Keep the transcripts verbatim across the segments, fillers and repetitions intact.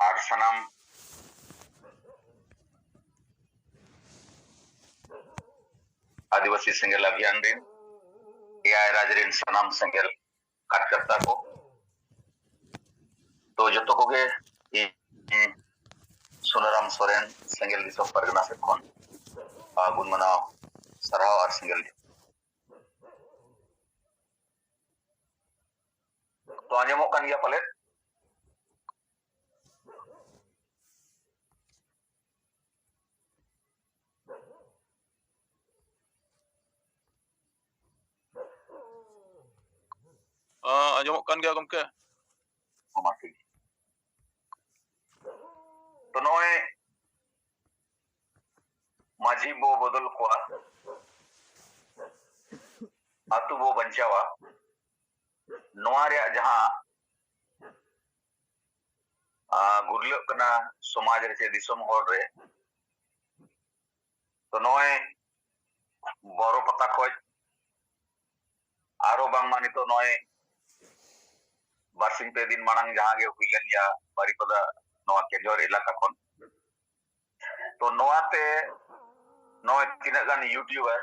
ᱟᱨ ᱥᱟᱱᱟᱢ ᱟᱹᱫᱤᱵᱟᱹᱥᱤ ᱥᱮᱸᱜᱮᱞ ᱟᱵᱷᱤᱭᱟᱱ ᱨᱮᱱ, ᱮᱭᱟᱭ ᱨᱟᱡᱽ ᱨᱮᱱ ᱥᱟᱱᱟᱢ ᱥᱮᱸᱜᱮᱞ ᱠᱟᱨᱡᱚᱠᱚᱨᱛᱟ ᱠᱚ, ᱛᱚ ᱡᱚᱛᱚ ᱠᱚᱜᱮ ᱤᱧ ᱥᱩᱱᱟᱨᱟᱢ ᱥᱚᱨᱮᱱ ᱥᱮᱸᱜᱮᱞ ᱫᱤᱥᱚᱢ ᱯᱟᱨᱜᱟᱱᱟ ᱥᱮᱫ ᱠᱷᱚᱱ ᱜᱩᱱ ᱢᱟᱱᱟᱣ ᱥᱟᱨᱦᱟᱣ ᱟᱨ ᱥᱮᱸᱜᱮᱞ ᱛᱚ ᱟᱸᱡᱚᱢᱚᱜ ᱠᱟᱱ ᱜᱮᱭᱟ ᱯᱟᱞᱮᱫ? ᱟᱸᱡᱚᱢᱚᱜ ᱠᱟᱱ ᱜᱮᱭᱟ ᱜᱚᱢᱠᱮ? ᱢᱟ ᱴᱷᱤᱠ᱾ ᱛᱚ ᱱᱚᱜᱼᱚᱭ ᱢᱟᱹᱡᱷᱤ ᱵᱚ ᱵᱚᱫᱚᱞ ᱠᱚᱣᱟ, ᱟᱹᱛᱩ ᱵᱚ ᱵᱟᱧᱪᱟᱣᱟ, ᱱᱚᱣᱟ ᱨᱮᱭᱟᱜ ᱡᱟᱦᱟᱸ ᱜᱩᱨᱞᱟᱹᱜ ᱠᱟᱱᱟ ᱥᱚᱢᱟᱡᱽ ᱨᱮ ᱪᱮ ᱫᱤᱥᱚᱢ ᱦᱚᱲ ᱨᱮ, ᱛᱚ ᱱᱚᱜᱼᱚᱭ ᱵᱚᱨᱚ ᱯᱟᱛᱟ ᱠᱷᱚᱡ ᱟᱨᱚ ᱵᱟᱝᱢᱟ ᱱᱤᱛᱚᱜ ᱱᱚᱜᱼᱚᱭ ᱵᱟᱨᱥᱤᱧ ᱯᱮ ᱫᱤᱱ ᱢᱟᱲᱟᱝ ᱡᱟᱦᱟᱸ ᱜᱮ ᱦᱩᱭ ᱞᱮᱱ ᱜᱮᱭᱟ ᱵᱟᱨᱤᱯᱟᱫᱟ ᱱᱚᱣᱟ ᱠᱮᱡᱚᱨ ᱮᱞᱟᱠᱟ ᱠᱷᱚᱱ, ᱛᱚ ᱱᱚᱣᱟᱛᱮ ᱱᱚᱜᱼᱚᱭ ᱛᱤᱱᱟᱹᱜ ᱜᱟᱱ ᱤᱭᱩᱴᱩᱵᱟᱨ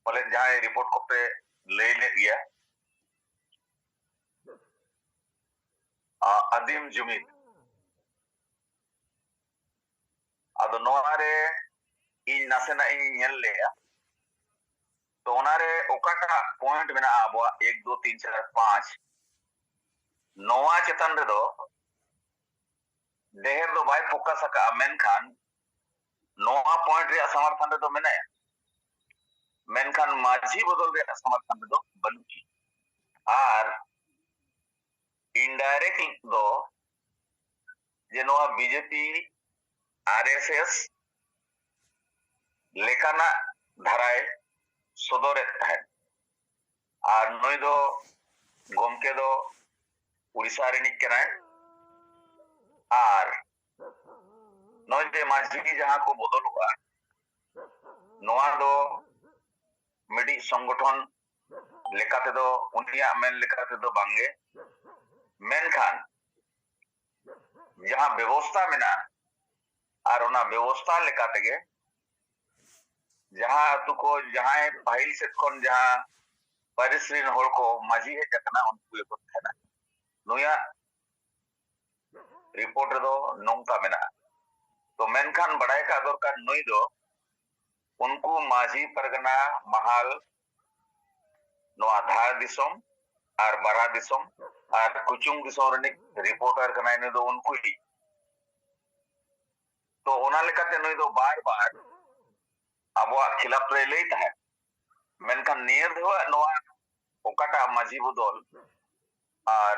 ᱯᱟᱞᱮᱱ ᱡᱟᱦᱟᱸᱭ ᱨᱤᱯᱳᱨᱴ ᱠᱚᱯᱮ ᱞᱟᱹᱭ ᱞᱮᱫ ᱜᱮᱭᱟ, ᱟᱹᱫᱤᱢ ᱡᱩᱢᱤᱫ᱾ ᱟᱫᱚ ᱱᱚᱣᱟ ᱨᱮ ᱤᱧ ᱱᱟᱥᱮᱱᱟᱜ ᱤᱧ ᱧᱮᱞ ᱞᱮᱜᱼᱟ᱾ ᱛᱚ ᱚᱱᱟᱨᱮ ᱚᱠᱟᱴᱟᱜ ᱯᱚᱭᱮᱱᱴ ᱢᱮᱱᱟᱜᱼᱟ ᱟᱵᱚᱣᱟᱜ ᱮᱠ ᱫᱩ ᱛᱤᱱ ᱪᱟᱨ ᱯᱟᱸᱪ, ᱱᱚᱣᱟ ᱪᱮᱛᱟᱱ ᱨᱮᱫᱚ ᱰᱷᱮᱨ ᱫᱚ ᱵᱟᱭ ᱯᱷᱳᱠᱟᱥ ᱟᱠᱟᱫᱼᱟ, ᱢᱮᱱᱠᱷᱟᱱ ᱱᱚᱣᱟ ᱯᱚᱭᱮᱱᱴ ᱨᱮᱭᱟᱜ ᱥᱚᱢᱚᱨᱛᱷᱚᱱ ᱨᱮᱫᱚ ᱢᱮᱱᱟᱭᱟ, ᱢᱮᱱᱠᱷᱟᱱ ᱢᱟᱹᱡᱷᱤ ᱵᱚᱫᱚᱞ ᱨᱮᱭᱟᱜ ᱥᱚᱢᱚᱨᱛᱷᱚᱱ ᱨᱮᱫᱚ ᱵᱟᱹᱱᱩᱜᱼᱟ᱾ ᱟᱨ ᱤᱱᱰᱟᱭᱨᱮᱠᱴ ᱫᱚ ᱡᱮ ᱱᱚᱣᱟ ᱵᱤᱡᱮᱯᱤ ᱟᱨ ᱮᱥ ᱮᱥ ᱞᱮᱠᱟᱱᱟᱜ ᱫᱷᱟᱨᱟᱭ ᱥᱚᱫᱚᱨᱮᱫ ᱛᱟᱦᱮᱸᱫ᱾ ᱟᱨ ᱱᱩᱭ ᱫᱚ ᱜᱚᱢᱠᱮ ᱫᱚ ᱩᱲᱤᱥᱥᱟ ᱨᱤᱱᱤᱡ ᱠᱟᱱᱟᱭ᱾ ᱟᱨ ᱱᱚᱜᱼᱚᱭ ᱡᱮ ᱢᱟᱹᱡᱷᱤ ᱡᱟᱦᱟᱸ ᱠᱚ ᱵᱚᱫᱚᱞᱚᱜᱼᱟ, ᱱᱚᱣᱟ ᱫᱚ ᱢᱤᱫᱴᱤᱡ ᱥᱚᱝᱜᱚᱴᱷᱚᱱ ᱞᱮᱠᱟ ᱛᱮᱫᱚ, ᱩᱱᱤᱭᱟᱜ ᱢᱮᱱ ᱞᱮᱠᱟ ᱛᱮᱫᱚ ᱵᱟᱝᱜᱮ, ᱢᱮᱱᱠᱷᱟᱱ ᱡᱟᱦᱟᱸ ᱵᱮᱵᱚᱥᱛᱷᱟ ᱢᱮᱱᱟᱜᱼᱟ, ᱟᱨ ᱚᱱᱟ ᱵᱮᱵᱚᱥᱛᱷᱟ ᱞᱮᱠᱟ ᱛᱮᱜᱮ ᱡᱟᱦᱟᱸ ᱟᱹᱛᱩ ᱠᱚ, ᱡᱟᱦᱟᱸᱭ ᱯᱟᱹᱦᱤᱞ ᱥᱮᱫ ᱠᱷᱚᱱ ᱡᱟᱦᱟᱸ ᱯᱟᱹᱨᱤᱥ ᱨᱤᱱ ᱦᱚᱲ ᱠᱚ ᱢᱟᱹᱡᱷᱤ ᱦᱮᱡ ᱟᱠᱟᱱᱟ, ᱩᱱᱠᱩ ᱜᱮᱠᱚ ᱛᱟᱦᱮᱱᱟ᱾ ᱱᱩᱭᱟᱜ ᱨᱤᱯᱳᱨᱴ ᱨᱮᱫᱚ ᱱᱚᱝᱠᱟ ᱢᱮᱱᱟᱜᱼᱟ᱾ ᱛᱚ ᱢᱮᱱᱠᱷᱟᱱ ᱵᱟᱲᱟᱭ ᱠᱟᱜ ᱫᱚᱨᱠᱟᱨ, ᱱᱩᱭ ᱫᱚ ᱩᱱᱠᱩ ᱢᱟᱹᱡᱷᱤ ᱯᱟᱨᱜᱟᱱᱟ ᱢᱟᱦᱟᱞ, ᱱᱚᱣᱟ ᱫᱷᱟᱲ ᱫᱤᱥᱚᱢ ᱟᱨ ᱵᱟᱨᱦᱟ ᱫᱤᱥᱚᱢ ᱟᱨ ᱠᱩᱪᱩᱝ ᱫᱤᱥᱚᱢ ᱨᱤᱱᱤᱡ ᱨᱤᱯᱳᱨᱴᱟᱨ ᱠᱟᱱᱟᱭ ᱱᱩᱭ ᱫᱚ, ᱩᱱᱠᱩᱭᱤᱡ᱾ ᱛᱚ ᱚᱱᱟ ᱞᱮᱠᱟᱛᱮ ᱱᱩᱭ ᱫᱚ ᱵᱟᱨ ᱵᱟᱨ ᱟᱵᱚᱣᱟᱜ ᱠᱷᱤᱞᱟᱯ ᱨᱮᱭ ᱞᱟᱹᱭ ᱛᱟᱦᱮᱸᱫ᱾ ᱢᱮᱱᱠᱷᱟᱱ ᱱᱤᱭᱟᱹ ᱫᱷᱟᱣᱟᱜ ᱱᱚᱣᱟ ᱚᱠᱟᱴᱟᱜ ᱢᱟᱹᱡᱷᱤ ᱵᱚᱫᱚᱞ ᱟᱨ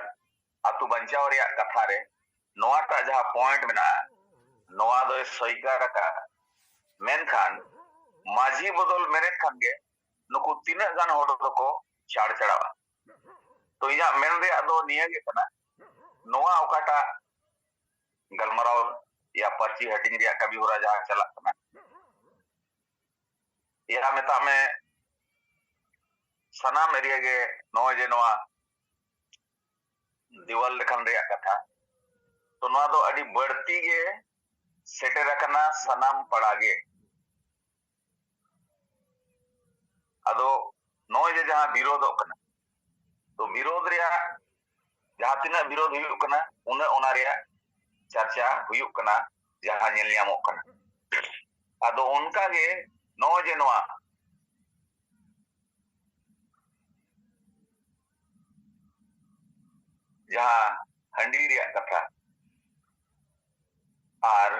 ᱟᱹᱛᱩ ᱵᱟᱧᱪᱟᱣ ᱨᱮᱭᱟᱜ ᱠᱟᱛᱷᱟ ᱨᱮ ᱱᱚᱣᱟᱴᱟᱜ ᱡᱟᱦᱟᱸ ᱯᱚᱭᱮᱱᱴ ᱢᱮᱱᱟᱜᱼᱟ, ᱱᱚᱣᱟ ᱫᱚᱭ ᱥᱚᱭᱠᱟᱨ ᱟᱠᱟᱫᱼᱟ᱾ ᱢᱮᱱᱠᱷᱟᱱ ᱢᱟᱹᱡᱷᱤ ᱵᱚᱫᱚᱞ ᱢᱮᱱᱮᱫ ᱠᱷᱟᱱ ᱜᱮ ᱱᱩᱠᱩ ᱛᱤᱱᱟᱹᱜ ᱜᱟᱱ ᱦᱚᱲ ᱫᱚᱠᱚ ᱪᱷᱟᱲ ᱪᱷᱟᱲᱟᱣᱟ᱾ ᱛᱚ ᱤᱧᱟᱹᱜ ᱢᱮᱱ ᱨᱮᱭᱟᱜ ᱫᱚ ᱱᱤᱭᱟᱹ ᱜᱮ ᱠᱟᱱᱟ, ᱱᱚᱣᱟ ᱚᱠᱟᱴᱟᱜ ᱜᱟᱞᱢᱟᱨᱟᱣ ᱭᱟ ᱯᱟᱹᱨᱥᱤ ᱦᱟᱹᱴᱤᱧ ᱨᱮᱭᱟᱜ ᱠᱟᱹᱢᱤ ᱦᱚᱨᱟ ᱡᱟᱦᱟᱸ ᱪᱟᱞᱟᱜ ᱠᱟᱱᱟ, ᱭᱟ ᱢᱮᱛᱟᱜ ᱢᱮ ᱥᱟᱱᱟᱢ ᱮᱨᱤᱭᱟ ᱜᱮ ᱱᱚᱜᱼᱚᱭ ᱡᱮ ᱱᱚᱣᱟ ᱫᱮᱣᱟᱞ ᱞᱮᱠᱷᱟᱱ ᱨᱮᱭᱟᱜ ᱠᱟᱛᱷᱟ, ᱛᱚ ᱱᱚᱣᱟ ᱫᱚ ᱟᱹᱰᱤ ᱵᱟᱹᱲᱛᱤ ᱜᱮ ᱥᱮᱴᱮᱨ ᱟᱠᱟᱱᱟ ᱥᱟᱱᱟᱢ ᱯᱟᱲᱟ ᱜᱮ᱾ ᱟᱫᱚ ᱱᱚᱜᱼᱚᱭ ᱡᱮ ᱡᱟᱦᱟᱸ ᱵᱤᱨᱳᱫᱚᱜ ᱠᱟᱱᱟ, ᱛᱚ ᱵᱤᱨᱳᱫ ᱨᱮᱭᱟᱜ ᱡᱟᱦᱟᱸ ᱛᱤᱱᱟᱹᱜ ᱵᱤᱨᱳᱫ ᱦᱩᱭᱩᱜ ᱠᱟᱱᱟ, ᱩᱱᱟᱹᱜ ᱚᱱᱟ ᱨᱮᱭᱟᱜ ᱪᱟᱨᱪᱟ ᱦᱩᱭᱩᱜ ᱠᱟᱱᱟ, ᱡᱟᱦᱟᱸ ᱧᱮᱞ ᱧᱟᱢᱚᱜ ᱠᱟᱱᱟ᱾ ᱟᱫᱚ ᱚᱱᱠᱟ ᱜᱮ ᱱᱚᱜᱼᱚᱭ ᱡᱮ ᱱᱚᱣᱟ ᱡᱟᱦᱟᱸ ᱦᱟᱺᱰᱤ ᱨᱮᱭᱟᱜ ᱠᱟᱛᱷᱟ ᱟᱨ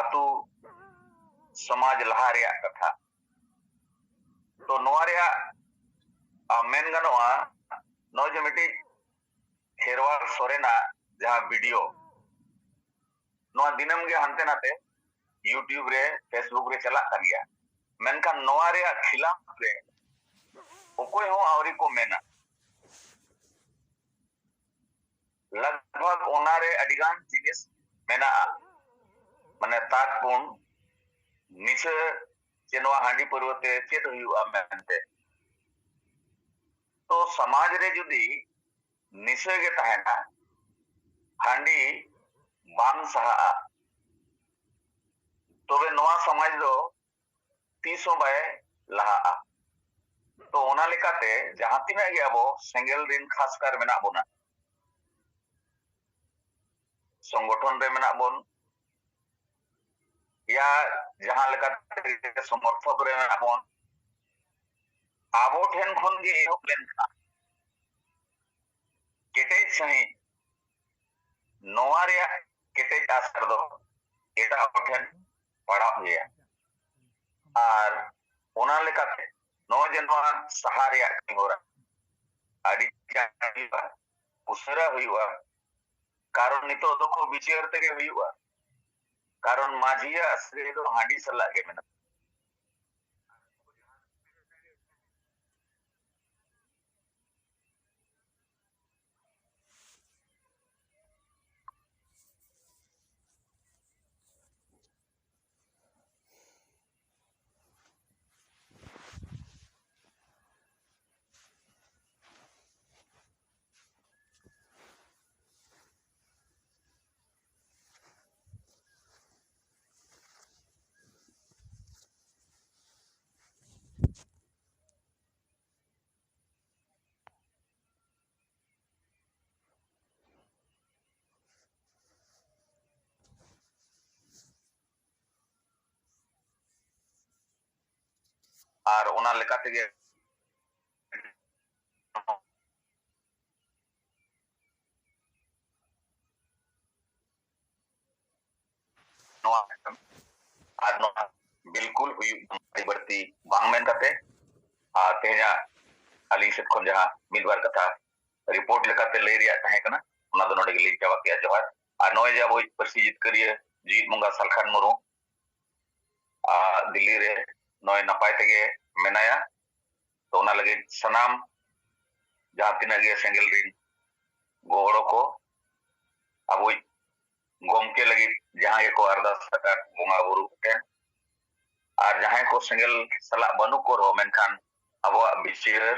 ᱟᱹᱛᱩ ᱥᱚᱢᱟᱡᱽ ᱞᱟᱦᱟ ᱨᱮᱭᱟᱜ ᱠᱟᱛᱷᱟ, ᱛᱚ ᱱᱚᱣᱟ ᱨᱮᱭᱟᱜ, ᱟ, ᱢᱮᱱ ᱜᱟᱱᱚᱜᱼᱟ, ᱱᱚᱜᱼᱚᱭ ᱡᱮ ᱢᱤᱫᱴᱤᱡ ᱠᱷᱮᱨᱣᱟᱞ ᱥᱚᱨᱮᱱᱟᱜ ᱡᱟᱦᱟᱸ ᱵᱷᱤᱰᱤᱭᱳ, ᱱᱚᱣᱟ ᱫᱤᱱᱟᱹᱢ ᱜᱮ ᱦᱟᱱᱛᱮ ᱱᱟᱛᱮ YouTube ᱨᱮ, Facebook ᱨᱮ ᱪᱟᱞᱟᱜ ᱠᱟᱱ ᱜᱮᱭᱟ, ᱢᱮᱱᱠᱷᱟᱱ ᱱᱚᱣᱟ ᱨᱮᱭᱟᱜ ᱠᱷᱤᱞᱟᱯ ᱨᱮ ᱚᱠᱚᱭ ᱦᱚᱸ ᱟᱹᱣᱨᱤ ᱠᱚ ᱢᱮᱱᱟ᱾ ᱞᱟᱜᱽᱵᱷᱟᱜᱽ ᱚᱱᱟᱨᱮ ᱟᱹᱰᱤᱜᱟᱱ ᱡᱤᱱᱤᱥ ᱢᱮᱱᱟᱜᱼᱟ, ᱢᱟᱱᱮ ᱛᱟᱠ ᱯᱩᱱ ᱱᱤᱥᱟᱹ ᱪᱮ ᱱᱚᱣᱟ ᱦᱟᱺᱰᱤ ᱯᱟᱹᱨᱣᱟᱹ ᱛᱮ ᱪᱮᱫ ᱦᱩᱭᱩᱜᱼᱟ ᱢᱮᱱᱛᱮ᱾ ᱛᱚ ᱥᱚᱢᱟᱡᱽ ᱨᱮ ᱡᱩᱫᱤ ᱱᱤᱥᱟᱹ ᱜᱮ ᱛᱟᱦᱮᱱᱟ, ᱦᱟᱺᱰᱤ ᱵᱟᱝ ᱥᱟᱦᱟᱜᱼᱟ, ᱛᱚᱵᱮ ᱱᱚᱣᱟ ᱥᱚᱢᱟᱡᱽ ᱫᱚ ᱛᱤᱥ ᱦᱚᱸ ᱵᱟᱭ ᱞᱟᱦᱟᱜᱼᱟ᱾ ᱛᱚ, ᱚᱱᱟ ᱞᱮᱠᱟᱛᱮ ᱡᱟᱦᱟᱸ ᱛᱤᱱᱟᱹᱜ ᱜᱮ ᱟᱵᱚ ᱥᱮᱸᱜᱮᱞ ᱨᱤᱱ ᱠᱷᱟᱥᱠᱟᱨ ᱢᱮᱱᱟᱜ ᱵᱚᱱᱟ, ᱥᱚᱝᱜᱚᱴᱷᱚᱱ ᱨᱮ ᱢᱮᱱᱟᱜ ᱵᱚᱱ, ᱭᱟ ᱡᱟᱦᱟᱸ ᱞᱮᱠᱟᱛᱮ ᱥᱚᱢᱚᱨᱛᱷᱚᱠ ᱨᱮ ᱢᱮᱱᱟᱜ ᱵᱚᱱ, ᱟᱵᱚ ᱴᱷᱮᱱ ᱠᱷᱚᱱ ᱜᱮ ᱮᱦᱚᱵ ᱞᱮᱱᱠᱷᱟᱱ ᱠᱮᱴᱮᱡ ᱥᱟᱺᱦᱤᱡ ᱱᱚᱣᱟ ᱨᱮᱭᱟᱜ ᱠᱮᱴᱮᱡ ᱟᱥᱟᱨ ᱫᱚ ᱮᱴᱟᱜ ᱦᱚᱲ ᱴᱷᱮᱱ ᱯᱟᱲᱟᱜ ᱜᱮᱭᱟ᱾ ᱟᱨ ᱚᱱᱟ ᱞᱮᱠᱟᱛᱮ ᱱᱚᱜᱼᱚᱭ ᱡᱮ ᱱᱚᱣᱟ ᱥᱟᱦᱟ ᱨᱮᱭᱟᱜ ᱠᱟᱹᱢᱤ ᱦᱚᱨᱟ ᱟᱹᱰᱤ ᱪᱟᱬ ᱦᱩᱭᱩᱜᱼᱟ, ᱩᱥᱟᱹᱨᱟ ᱦᱩᱭᱩᱜᱼᱟ᱾ ᱠᱟᱨᱚᱱ ᱱᱤᱛᱚᱜ ᱫᱚᱠᱚ ᱵᱤᱪᱟᱹᱨ ᱛᱮᱜᱮ ᱦᱩᱭᱩᱜᱼᱟ᱾ ᱠᱟᱨᱚᱱ ᱢᱟᱹᱡᱷᱤᱭᱟᱜ ᱥᱟᱹᱜᱟᱹᱭ ᱫᱚ ᱦᱟᱺᱰᱤ ᱥᱟᱞᱟᱜ ᱜᱮ ᱢᱮᱱᱟᱜᱼᱟ᱾ ᱟᱨ ᱚᱱᱟ ᱞᱮᱠᱟ ᱛᱮᱜᱮ ᱱᱚᱣᱟ ᱟᱨ ᱱᱚᱣᱟ ᱵᱤᱞᱠᱩᱞ ᱦᱩᱭᱩᱜ ᱟᱹᱰᱤ ᱵᱟᱹᱲᱛᱤ ᱵᱟᱝ ᱢᱮᱱ ᱠᱟᱛᱮ, ᱟᱨ ᱛᱮᱦᱮᱧᱟᱜ ᱟᱹᱞᱤᱧ ᱥᱮᱫ ᱠᱷᱚᱱ ᱡᱟᱦᱟᱸ ᱢᱤᱫ ᱵᱟᱨ ᱠᱟᱛᱷᱟ ᱨᱤᱯᱳᱨᱴ ᱞᱮᱠᱟᱛᱮ ᱞᱟᱹᱭ ᱨᱮᱭᱟᱜ ᱛᱟᱦᱮᱸ ᱠᱟᱱᱟ, ᱚᱱᱟ ᱫᱚ ᱱᱚᱰᱮ ᱜᱮᱞᱤᱧ ᱪᱟᱵᱟ ᱠᱮᱜᱼᱟ᱾ ᱡᱚᱦᱟᱨ᱾ ᱟᱨ ᱱᱚᱜᱼᱚᱭ ᱡᱮ ᱟᱵᱚᱭᱤᱡ ᱯᱟᱹᱨᱥᱤ ᱡᱤᱛᱠᱟᱹᱨᱤᱭᱟᱹ ᱡᱤᱣᱤᱫ ᱵᱚᱸᱜᱟ ᱥᱟᱞᱠᱷᱟᱱ ᱢᱩᱨᱢᱩ, ᱟᱨ ᱫᱤᱞᱞᱤ ᱨᱮ ᱱᱚᱜᱼᱚᱭ ᱱᱟᱯᱟᱭ ᱛᱮᱜᱮ ᱢᱮᱱᱟᱭᱟ᱾ ᱛᱚ, ᱚᱱᱟ ᱞᱟᱹᱜᱤᱫ ᱥᱟᱱᱟᱢ ᱡᱟᱦᱟᱸ ᱛᱤᱱᱟᱹᱜ ᱜᱮ ᱥᱮᱸᱜᱮᱞ ᱨᱤᱱ ᱜᱚᱲᱚ ᱠᱚ, ᱟᱵᱚᱭᱤᱡ ᱜᱚᱢᱠᱮ ᱞᱟᱹᱜᱤᱫ ᱡᱟᱦᱟᱸ ᱜᱮᱠᱚ ᱟᱨᱫᱟᱥ ᱟᱠᱟᱫ ᱵᱚᱸᱜᱟ ᱵᱩᱨᱩ ᱠᱚᱴᱷᱮᱱ, ᱟᱨ ᱡᱟᱦᱟᱸᱭ ᱠᱚ ᱥᱮᱸᱜᱮᱞ ᱥᱟᱞᱟᱜ ᱵᱟᱹᱱᱩᱜ ᱠᱚ ᱨᱮᱦᱚᱸ, ᱢᱮᱱᱠᱷᱟᱱ ᱟᱵᱚᱣᱟᱜ ᱵᱤᱪᱟᱹᱨ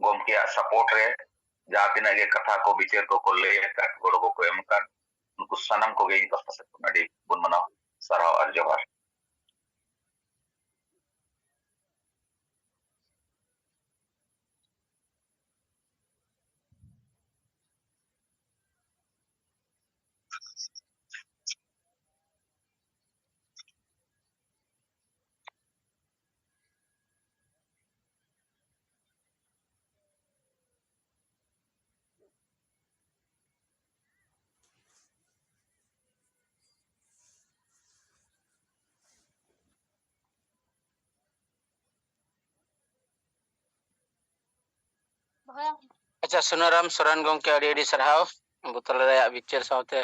ᱜᱚᱢᱠᱮᱭᱟᱜ ᱥᱟᱯᱳᱨᱴ ᱨᱮ ᱡᱟᱦᱟᱸ ᱛᱤᱱᱟᱹᱜ ᱜᱮ ᱠᱟᱛᱷᱟ ᱠᱚ, ᱵᱤᱪᱟᱹᱨ ᱠᱚᱠᱚ ᱞᱟᱹᱭ ᱟᱠᱟᱫ, ᱜᱚᱲᱚ ᱠᱚᱠᱚ ᱮᱢ ᱟᱠᱟᱫ, ᱱᱩᱠᱩ ᱥᱟᱱᱟᱢ ᱠᱚᱜᱮ ᱤᱧ ᱯᱟᱦᱴᱟ ᱥᱮᱫ ᱠᱷᱚᱱ ᱟᱹᱰᱤ ᱜᱩᱱ ᱢᱟᱱᱟᱣ ᱥᱟᱨᱦᱟᱣ ᱟᱨ ᱡᱚᱦᱟᱨ᱾ ᱟᱪᱪᱷᱟ, ᱥᱩᱱᱟᱨᱟᱢ ᱥᱚᱨᱮᱱ ᱜᱚᱢᱠᱮ, ᱟᱹᱰᱤ ᱟᱹᱰᱤ ᱥᱟᱨᱦᱟᱣ᱾ ᱟᱵᱚ ᱛᱟᱞᱟᱨᱮ ᱟᱭᱟᱜ ᱵᱤᱪᱟᱹᱨ ᱥᱟᱶᱛᱮ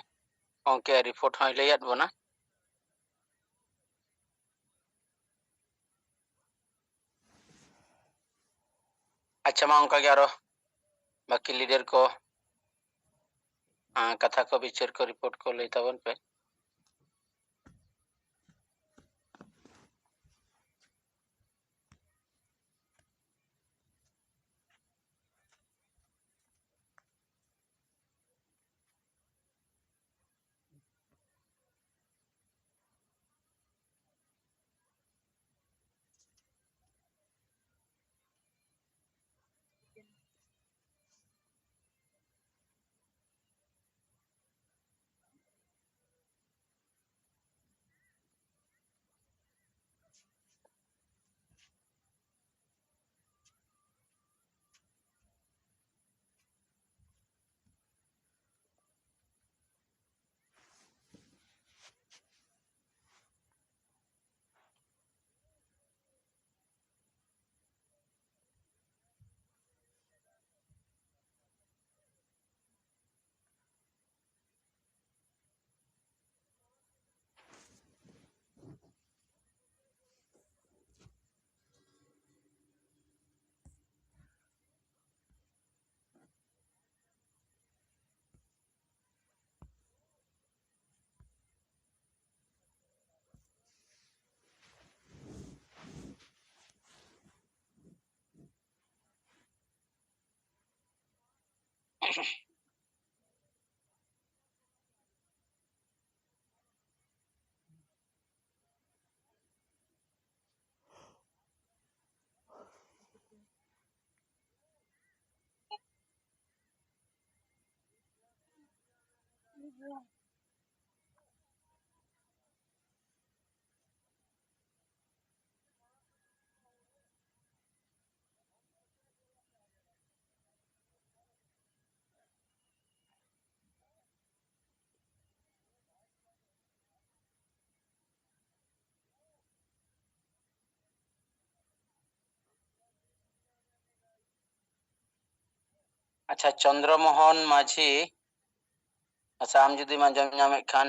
ᱜᱚᱢᱠᱮ ᱨᱤᱯᱳᱨᱴ ᱦᱚᱸᱭ ᱞᱟᱹᱭᱟᱫ ᱵᱚᱱᱟ᱾ ᱟᱪᱪᱷᱟ, ᱢᱟ ᱚᱱᱠᱟᱜᱮ ᱟᱨᱚ ᱵᱟᱹᱠᱤ ᱞᱤᱰᱟᱨ ᱠᱚ, ᱟᱸ, ᱠᱟᱛᱷᱟ ᱠᱚ, ᱵᱤᱪᱟᱹᱨ ᱠᱚ, ᱨᱤᱯᱳᱨᱴ ᱠᱚ ᱞᱟᱹᱭ ᱛᱟᱵᱚᱱ ᱯᱮ᱾ ᱟᱪᱪᱷᱟ, ᱪᱚᱱᱫᱨᱚ ᱢᱳᱦᱚᱱ ᱢᱟᱹᱡᱷᱤ, ᱟᱪᱪᱷᱟ, ᱟᱢ ᱡᱩᱫᱤᱢ ᱟᱸᱡᱚᱢ ᱧᱟᱢᱮᱫ ᱠᱷᱟᱱ,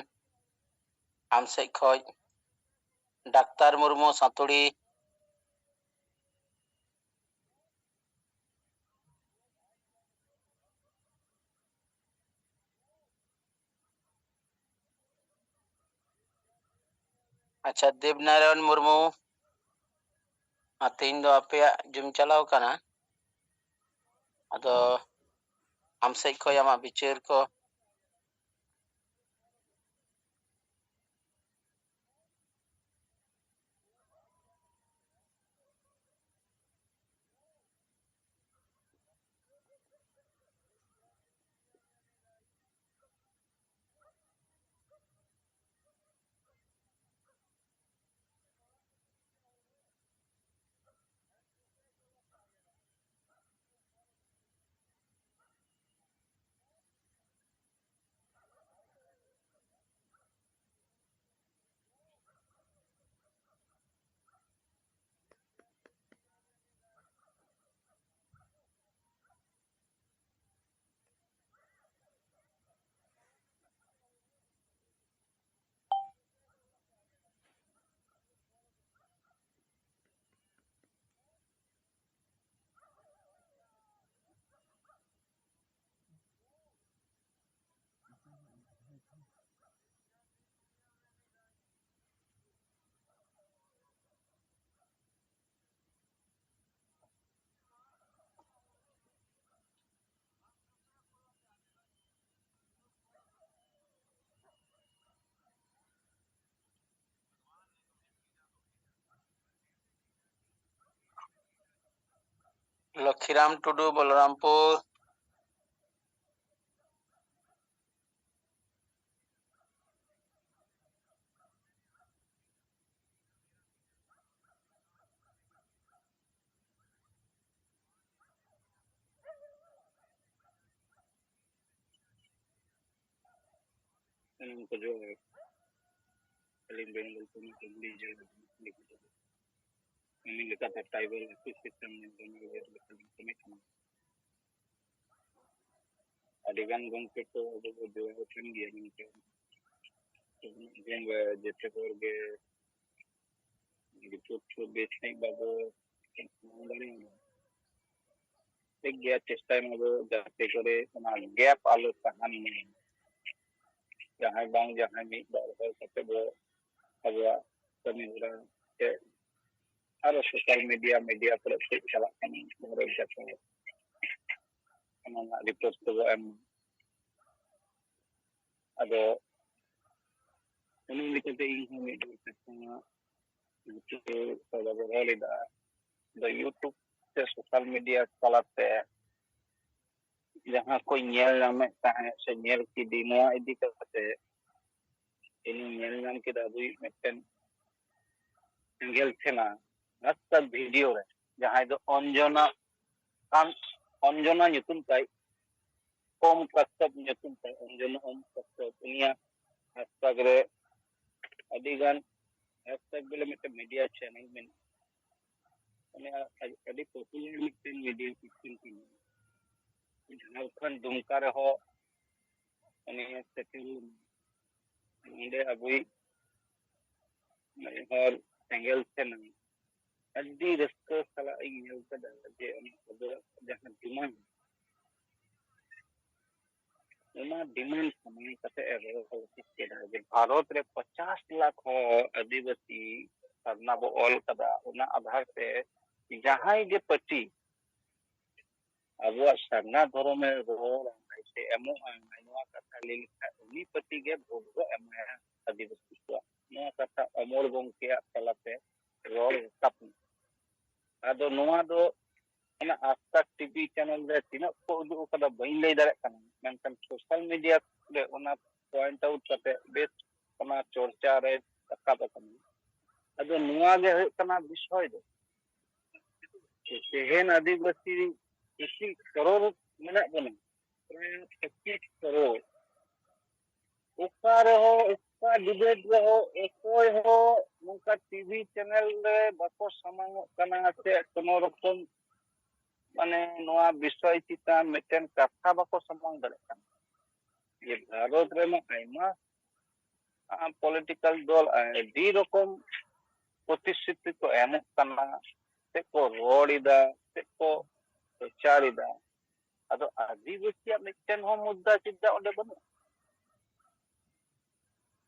ᱟᱢ ᱥᱮᱫ ᱠᱷᱚᱡ ᱰᱟᱠᱛᱟᱨ ᱢᱩᱨᱢᱩ ᱥᱟᱸᱛᱩᱲᱤ᱾ ᱟᱪᱪᱷᱟ, ᱫᱮᱵᱽᱱᱟᱨᱟᱭᱚᱱ ᱢᱩᱨᱢᱩ, ᱟᱨ ᱛᱮᱦᱮᱧ ᱫᱚ ᱟᱯᱮᱭᱟᱜ ᱡᱩᱢ ᱪᱟᱞᱟᱣ ᱠᱟᱱᱟ, ᱟᱫᱚ ᱟᱢ ᱥᱮᱫ ᱠᱷᱚᱡ ᱟᱢᱟᱜ ᱵᱤᱪᱟᱹᱨ ᱠᱚ᱾ ᱞᱚᱠᱠᱷᱤᱨᱟᱢ ᱴᱩᱰᱩ, ᱵᱚᱞᱚᱨᱟᱢᱯᱩᱨ᱾ ᱥᱟᱱᱟᱢ ᱠᱚ ᱡᱚᱦᱟᱨ᱾ ᱟᱹᱞᱤᱧ ᱵᱮᱝᱜᱚᱞ ᱠᱷᱚᱱ ᱦᱩᱜᱽᱞᱤ ᱡᱮᱞᱟ ᱠᱷᱚᱱ ᱞᱤᱧ ᱞᱟᱹᱭ ᱠᱟᱱᱟ᱾ ᱠᱟᱹᱢᱤ ᱞᱮᱠᱟᱛᱮ tribal association ᱢᱮᱱᱛᱮ ᱚᱱᱟ ᱩᱭᱦᱟᱹᱨ ᱞᱮᱠᱟᱛᱮ ᱞᱤᱧ ᱠᱟᱹᱢᱤ ᱠᱟᱱᱟ᱾ ᱟᱹᱰᱤ ᱜᱟᱱ ᱜᱚᱢᱠᱮ ᱠᱚ ᱟᱵᱚ ᱠᱚ ᱡᱚᱲᱟᱣ ᱟᱠᱟᱱ ᱜᱮᱭᱟ, ᱢᱮᱱᱠᱷᱟᱱ ᱡᱮᱛᱮ ᱦᱚᱲ ᱜᱮ ᱨᱤᱯᱳᱨᱴ ᱠᱚ ᱵᱮᱥ ᱥᱟᱺᱦᱤᱡ ᱵᱟᱵᱚ ᱮᱢ ᱫᱟᱲᱮᱭᱟᱜᱼᱟ᱾ ᱴᱷᱤᱠ ᱜᱮᱭᱟ, ᱪᱮᱥᱴᱟᱭ ᱢᱟᱵᱚ ᱡᱟᱛᱮ ᱠᱚᱨᱮ ᱚᱱᱟ gap ᱟᱞᱚ ᱛᱟᱦᱮᱱ ᱢᱟ᱾ ᱡᱟᱦᱟᱸᱭ ᱵᱟᱝ ᱡᱟᱦᱟᱸᱭ ᱢᱤᱫ ᱵᱟᱨ ᱦᱚᱲ ᱠᱟᱛᱮ ᱵᱚ ᱟᱵᱚᱣᱟᱜ ᱠᱟᱹᱢᱤ ᱦᱚᱨᱟ ᱥᱮ ᱟᱨᱚ social media, media ᱠᱚᱨᱮ ᱪᱮᱫ ᱪᱟᱞᱟᱜ ᱠᱟᱱᱟ, ᱚᱱᱟ ᱨᱮ ᱡᱟᱛᱮ ᱚᱱᱟ ᱨᱮᱱᱟᱜ ᱨᱤᱯᱳᱨᱴ ᱠᱚᱵᱚ ᱮᱢ ᱢᱟ᱾ ᱟᱫᱚ ᱚᱱᱟ ᱞᱮᱠᱟᱛᱮ ᱤᱧ ᱦᱚᱸ ᱢᱤᱫ ᱵᱟᱨ ᱠᱟᱛᱷᱟ ᱵᱟᱵᱚ ᱨᱚᱲ ᱮᱫᱟ᱾ ᱟᱫᱚ YouTube ᱥᱮ social media ᱛᱟᱞᱟᱛᱮ ᱡᱟᱦᱟᱸ ᱠᱚᱧ ᱧᱮᱞ ᱧᱟᱢᱮᱫ ᱛᱟᱦᱮᱸᱫ ᱥᱮ ᱧᱮᱞ ᱠᱤᱫᱤᱧ, ᱱᱚᱣᱟ ᱤᱫᱤ ᱠᱟᱛᱮ ᱤᱧᱤᱧ ᱧᱮᱞ ᱧᱟᱢ ᱠᱮᱫᱟ ᱟᱵᱚᱭᱤᱡ ᱢᱤᱫᱴᱮᱱ ᱥᱮᱸᱜᱮᱞ ᱥᱮᱱᱟ ᱦᱟᱥᱛᱟᱠ ᱵᱷᱤᱰᱤᱭᱳ ᱨᱮ, ᱡᱟᱦᱟᱸᱭ ᱫᱚ ᱚᱧᱡᱚᱱᱟ ᱠᱟᱱ, ᱚᱧᱡᱚᱱᱟ ᱧᱩᱛᱩᱢ ᱛᱟᱭ, ᱳᱢ ᱠᱟᱥᱭᱚᱯ ᱧᱩᱛᱩᱢ ᱛᱟᱭ, ᱚᱧᱡᱚᱱᱟ ᱳᱢ ᱠᱟᱥᱭᱚᱯ, ᱩᱱᱤᱭᱟᱜ ᱦᱟᱥᱛᱟᱠ ᱨᱮ ᱟᱹᱰᱤ ᱜᱟᱱ ᱦᱟᱥᱛᱟᱠ ᱵᱚᱞᱮ ᱢᱤᱫᱴᱮᱱ media channel ᱢᱮᱱᱟᱜᱼᱟ᱾ ᱩᱱᱤ ᱟ-, ᱟ-, ᱟᱹᱰᱤ popular ᱢᱤᱫᱴᱮᱱ media system ᱠᱟᱱᱟ᱾ ᱡᱷᱟᱲᱠᱷᱚᱸᱰ ᱫᱩᱢᱠᱟ ᱨᱮᱦᱚᱸ ᱩᱱᱤ ᱥᱮᱴᱮᱨ ᱞᱮᱱᱟ᱾ ᱚᱸᱰᱮ ᱟᱵᱚᱭᱤᱡ ᱢᱤᱫ ᱦᱚᱲ ᱥᱮᱸᱜᱮᱞ ᱥᱮᱱᱟ ᱟᱹᱰᱤ ᱨᱟᱹᱥᱠᱟᱹ ᱥᱟᱞᱟᱜ ᱤᱧ ᱧᱮᱞ ᱠᱮᱫᱟ ᱡᱮ ᱩᱱᱤ ᱟᱵᱚᱣᱟᱜ ᱡᱟᱦᱟᱸ demand, ᱚᱱᱟ demand ᱥᱟᱢᱟᱝ ᱠᱟᱛᱮ ᱮ ᱨᱚᱲ ᱩᱪᱤᱛ ᱠᱮᱫᱟ ᱡᱮ ᱵᱷᱟᱨᱚᱛ ᱨᱮ ᱯᱚᱪᱟᱥ ᱞᱟᱠᱷ ᱦᱚᱲ ᱟᱹᱫᱤᱵᱟᱹᱥᱤ ᱥᱟᱨᱱᱟ ᱵᱚ ᱚᱞ ᱠᱟᱫᱟ, ᱚᱱᱟ ᱟᱫᱷᱟᱨ ᱛᱮ ᱡᱟᱦᱟᱸᱭ ᱜᱮ party ᱟᱵᱚᱣᱟᱜ ᱥᱟᱨᱱᱟ ᱫᱷᱚᱨᱚᱢᱮ ᱨᱚᱲᱟ ᱥᱮ ᱮᱢᱚᱜᱼᱟ, ᱱᱚᱣᱟ ᱠᱟᱛᱷᱟ ᱞᱟᱹᱭ ᱞᱮᱠᱷᱟᱱ ᱩᱱᱤ party ᱜᱮ ᱵᱷᱳᱴ ᱵᱚ ᱮᱢᱟᱭᱟ ᱟᱹᱫᱤᱵᱟᱹᱥᱤ ᱠᱚᱣᱟᱜ᱾ ᱱᱚᱣᱟ ᱠᱟᱛᱷᱟ ᱚᱢᱚᱞ ᱜᱚᱢᱠᱮᱭᱟᱜ ᱛᱟᱞᱟᱛᱮ ᱨᱚᱲ ᱨᱟᱠᱟᱵ ᱮᱱᱟ᱾ ᱟᱫᱚ ᱱᱚᱣᱟ ᱫᱚ ᱚᱱᱟ ᱟᱡᱽ ᱛᱟᱠ ᱴᱤᱵᱷᱤ ᱪᱮᱱᱮᱞ ᱨᱮ ᱛᱤᱱᱟᱹᱜ ᱠᱚ ᱩᱫᱩᱜ ᱟᱠᱟᱫᱟ ᱵᱟᱹᱧ ᱞᱟᱹᱭ ᱫᱟᱲᱮᱭᱟᱜ ᱠᱟᱱᱟ, ᱢᱮᱱᱠᱷᱟᱱ ᱥᱳᱥᱟᱞ ᱢᱤᱰᱤᱭᱟ ᱨᱮ ᱚᱱᱟ ᱯᱚᱭᱮᱱᱴ ᱟᱣᱩᱴ ᱠᱟᱛᱮ ᱵᱮᱥ ᱚᱱᱟ ᱪᱚᱨᱪᱟ ᱨᱮ ᱨᱟᱠᱟᱵ ᱟᱠᱟᱱᱟ᱾ ᱟᱫᱚ ᱱᱚᱣᱟ ᱜᱮ ᱦᱩᱭᱩᱜ ᱠᱟᱱᱟ ᱵᱤᱥᱚᱭ ᱫᱚ, ᱛᱮᱦᱮᱧ ᱟᱹᱫᱤᱵᱟᱹᱥᱤ ᱛᱤᱥᱤ ᱠᱨᱳᱲ ᱢᱮᱱᱟᱜ ᱵᱚᱱᱟ, ᱯᱨᱟᱭ ᱯᱚᱸᱪᱤᱥ ᱠᱨᱳᱲ᱾ ᱚᱠᱟ ᱨᱮᱦᱚᱸ, ᱚᱠᱟ ᱰᱤᱵᱮᱴ ᱨᱮᱦᱚᱸ ᱚᱠᱚᱭ ᱦᱚᱸ ᱱᱚᱝᱠᱟ ᱴᱤᱵᱷᱤ ᱪᱮᱱᱮᱞ ᱨᱮ ᱵᱟᱠᱚ ᱥᱟᱢᱟᱝᱚᱜ ᱠᱟᱱᱟ ᱥᱮ ᱠᱳᱱᱳ ᱨᱚᱠᱚᱢ ᱢᱟᱱᱮ ᱱᱚᱣᱟ ᱵᱤᱥᱚᱭ ᱪᱮᱛᱟᱱ ᱢᱤᱫᱴᱮᱱ ᱠᱟᱛᱷᱟ ᱵᱟᱠᱚ ᱥᱟᱢᱟᱝ ᱫᱟᱲᱮᱭᱟᱜ ᱠᱟᱱᱟ᱾ ᱡᱮ ᱵᱷᱟᱨᱚᱛ ᱨᱮᱢᱟ ᱟᱭᱢᱟ ᱯᱚᱞᱤᱴᱤᱠᱟᱞ ᱫᱚᱞ ᱟᱹᱰᱤ ᱨᱚᱠᱚᱢ ᱯᱨᱚᱛᱤᱥᱨᱩᱛᱤ ᱠᱚ ᱮᱢᱚᱜ ᱠᱟᱱᱟ, ᱪᱮᱫ ᱠᱚ ᱨᱚᱲ ᱮᱫᱟ, ᱪᱮᱫ ᱠᱚ ᱯᱨᱚᱪᱟᱨ ᱮᱫᱟ᱾ ᱟᱫᱚ ᱟᱹᱫᱤᱵᱟᱹᱥᱤᱭᱟᱜ ᱢᱤᱫᱴᱮᱱ ᱦᱚᱸ ᱢᱩᱫᱽᱫᱟ ᱪᱮᱫᱟᱜ ᱚᱸᱰᱮ ᱵᱟᱹᱱᱩᱜᱼᱟ?